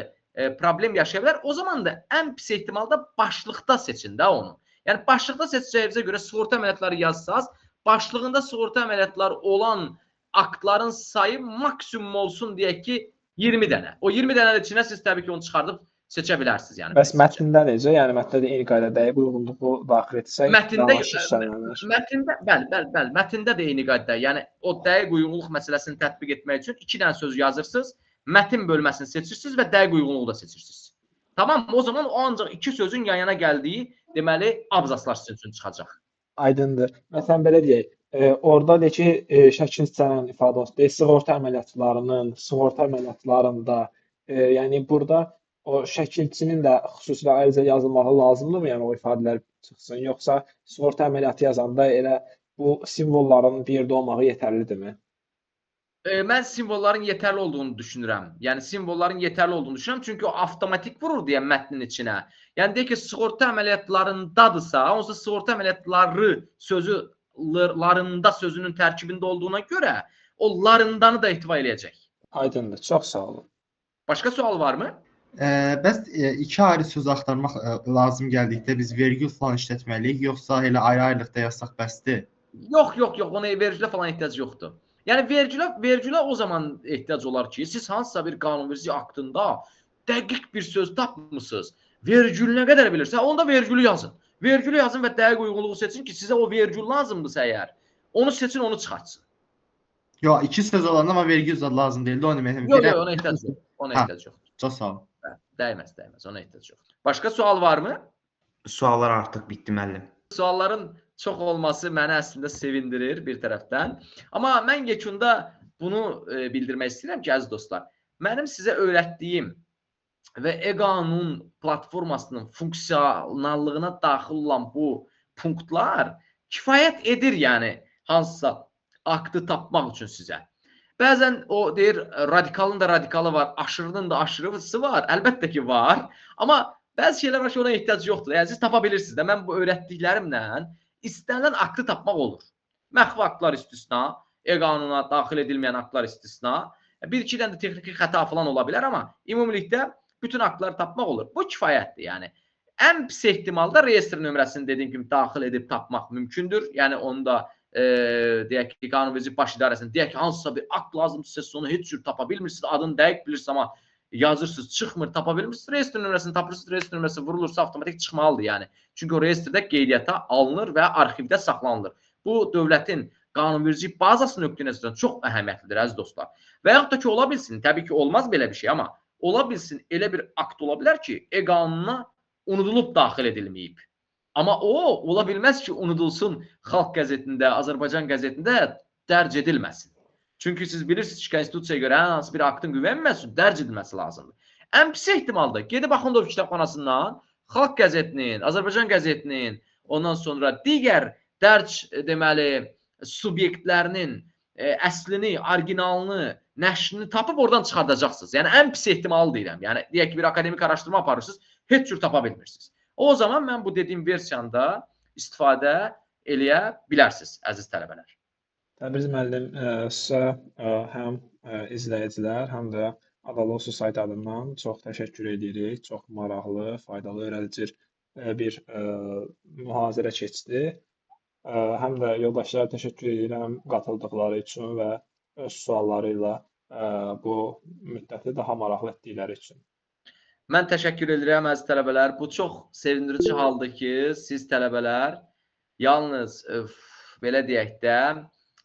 problem yaşaya bilər. O zaman da ən pis ehtimalda başlıqda seçin də onu. Yəni başlıqda seçəcəyinizə görə sığorta əməliyyatları yazsaz, başlığında sığorta əməliyyatları olan aktların sayı maksimum olsun deyək ki, 20 dənə. O 20 dənənin içinə siz təbii ki, onu çıxardıb seçə bilərsiniz. Yəni. Bəs mətndə necə? Yəni mətndə də eyni qayda dəqiq uyğunluğu daxil etsək, mətndə, bəli, bəli, bəli, mətndə də eyni qayda. Yəni o dəqiq uyğunluq məsələsini tətbiq etmək üçün 2 dənə söz yazırsınız, mətin bölməsini seçirsiniz və dəqiq uyğunluğu da seçirsiniz. Tamam mı? O zaman o ancaq 2 sözün yan yana gəldiyi, deməli, abzaslar sizin üçün çıxacaq. Aydındır. Məsələn, belə deyək, Orada deyir ki, şəkil hissənin ifadə olunsun. Deyir, sığorta əməliyyatlarının, sığorta əməliyyatlarında, yəni burada o şəkilçinin də xüsusilə ayrıca yazılmağı lazımdırmı? Yəni o ifadələr çıxsın, yoxsa sığorta əməliyyatı yazanda elə bu simvolların bir yerdə olmağı yetərlidirmi? Mən simvolların yetərli olduğunu düşünürəm. Yəni simvolların yetərli olduğunu düşünürəm, çünki o avtomatik vurur deyə mətnin içinə. Yəni deyir ki, sığorta əməliyyatlarındadırsa, onsuz sığorta əməliyyatları sözü larında sözünün tərkibində olduğuna görə o larındanı da ehtiva eləyəcək. Aydındır. Çox sağ olun. Başqa sual varmı? Bəs iki ayrı söz axtarmaq lazım gəldikdə biz vergül falan işlətməliyik, yoxsa elə ayrı-ayrılıqda yazsaq bəsdir? Yox, yox, yox, ona vergülə falan ehtiyac yoxdur. Yəni vergülə o zaman ehtiyac olar ki, siz hansısa bir qanunverici aktında dəqiq bir söz tapmısınız. Vergül nə qədər bilirsə, onda vergülü yazın. Vergülü yazın və dəqiq uyğunluğu seçin ki, sizə o vergül lazımdırsa əgər, onu seçin, onu çıxartsın. Yox, iki söz olanda amma vergül zad lazım deyildi, onu deməkəm. Yox, yox, ona ehtiyac yox. Ona ehtiyac yoxdur. Çox sağ ol. Dəyməz, dəyməz, ona ehtiyac yoxdur. Başqa sual varmı? Suallar artıq bitdi müəllim. Sualların çox olması məni əslində sevindirir bir tərəfdən. Amma mən yekunda bunu bildirmək istəyirəm ki, əziz dostlar, mənim sizə öyrətdiyim və e-qanun platformasının funksionallığına daxil olan bu punktlar kifayət edir, yəni hansısa aktı tapmaq üçün sizə. Bəzən o deyir, radikalın da radikalı var, aşırının da aşırısı var. Əlbəttə ki var. Amma bəzi şeylər var ki, ona ehtiyac yoxdur. Yəni siz tapa bilirsiniz də. Mən bu öyrətdiklərimlə istənilən aktı tapmaq olur. Məxfi aktlar istisna, e-qanuna daxil edilməyən aktlar istisna. Bir-iki dənə də texniki xəta falan ola bilər, amma ümumilikdə bütün aktları tapmaq olur. Bu kifayətdir yəni. Ən pis ehtimalda reyestr nömrəsini dediyim kimi daxil edib tapmaq mümkündür. Yəni onu da deyək ki, qanunverici baş idarəsinin deyək ki, hansısa bir akt lazımdırsa, siz onu heç cür tapa bilmirsiniz, adını dəqiq bilirsiniz, amma yazırsınız, çıxmır, tapa bilmirsiniz. Reyestr nömrəsini tapırsınız, reyestr nömrəsi vurulursa avtomatik çıxmalıdır yəni. Çünki o reyestrdə qeydiyyata alınır və arxivdə saxlanılır. Bu dövlətin qanunverici bazası nöqteyi nəzərdən çox əhəmiyyətlidir əziz dostlar. Və yaxud da ki, ola bilsin, təbii ki, olmaz belə bir şey, amma ola bilsin elə bir akt ola bilər ki, e-qanuna unudulub daxil edilməyib. Amma o, ola bilməz ki, unudulsun Xalq qəzetində, Azərbaycan qəzetində dərc edilməsin. Çünki siz bilirsiniz ki, konstitusiyaya görə hər hansı bir aktın qüvvəyə minməsi üçün dərc edilməsi lazımdır. Ən pis ehtimalda gedib Axundov kitabxanasından Xalq qəzetinin, Azərbaycan qəzetinin, ondan sonra digər dərc deməli subyektlərinin əslini, orijinalını, nəşrini tapıb oradan çıxardacaqsınız. Yəni ən pis ehtimalı deyirəm. Yəni deyək ki, bir akademik araşdırma aparırsınız, heç cür tapa bilmirsiniz. O zaman mən bu dediyim versiyanı da istifadə eləyə bilərsiniz, əziz tələbələr. Təbriz müəllim, sizə həm izləyicilər, həm də Ada Law Society adından çox təşəkkür edirik. Çox maraqlı, faydalı, öyrədici bir mühazirə keçdi. Həm də yoldaşlara təşəkkür edirəm qatıldıqları üçün və öz sualları ilə bu müddəti daha maraqlı etdikləri üçün. Mən təşəkkür edirəm əziz tələbələr. Bu çox sevindirici haldır ki, siz tələbələr yalnız belə deyək də,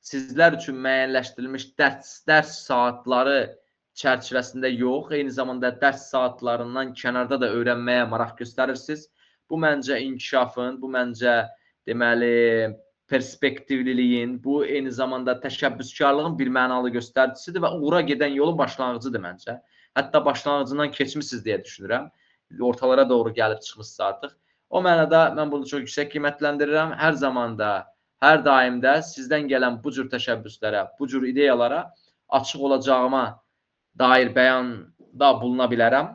sizlər üçün müəyyənləşdirilmiş dərs saatları çərçivəsində yox, eyni zamanda dərs saatlarından kənarda da öyrənməyə maraq göstərirsiniz. Bu məncə inkişafın, bu məncə deməli perspektivliliyin, bu eyni zamanda təşəbbüskarlığın bir mənalı göstəricisidir və uğura gedən yolun başlanğıcıdır məncə. Hətta başlanğıcından keçmişsiniz deyə düşünürəm. Ortalara doğru gəlib çıxmışsınız artıq. O mənada mən bunu çox yüksək qiymətləndirirəm. Hər zaman da, hər daim də sizdən gələn bu cür təşəbbüslərə, bu cür ideyalara açıq olacağıma dair bəyanda buluna bilərəm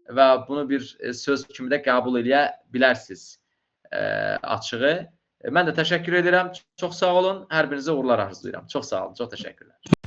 və bunu bir söz kimi də qəbul eləyə bilərsiniz açığı. Mən də təşəkkür edirəm. Çox sağ olun. Hər birinizə uğurlar arzulayıram. Çox sağ olun. Çox təşəkkürlər.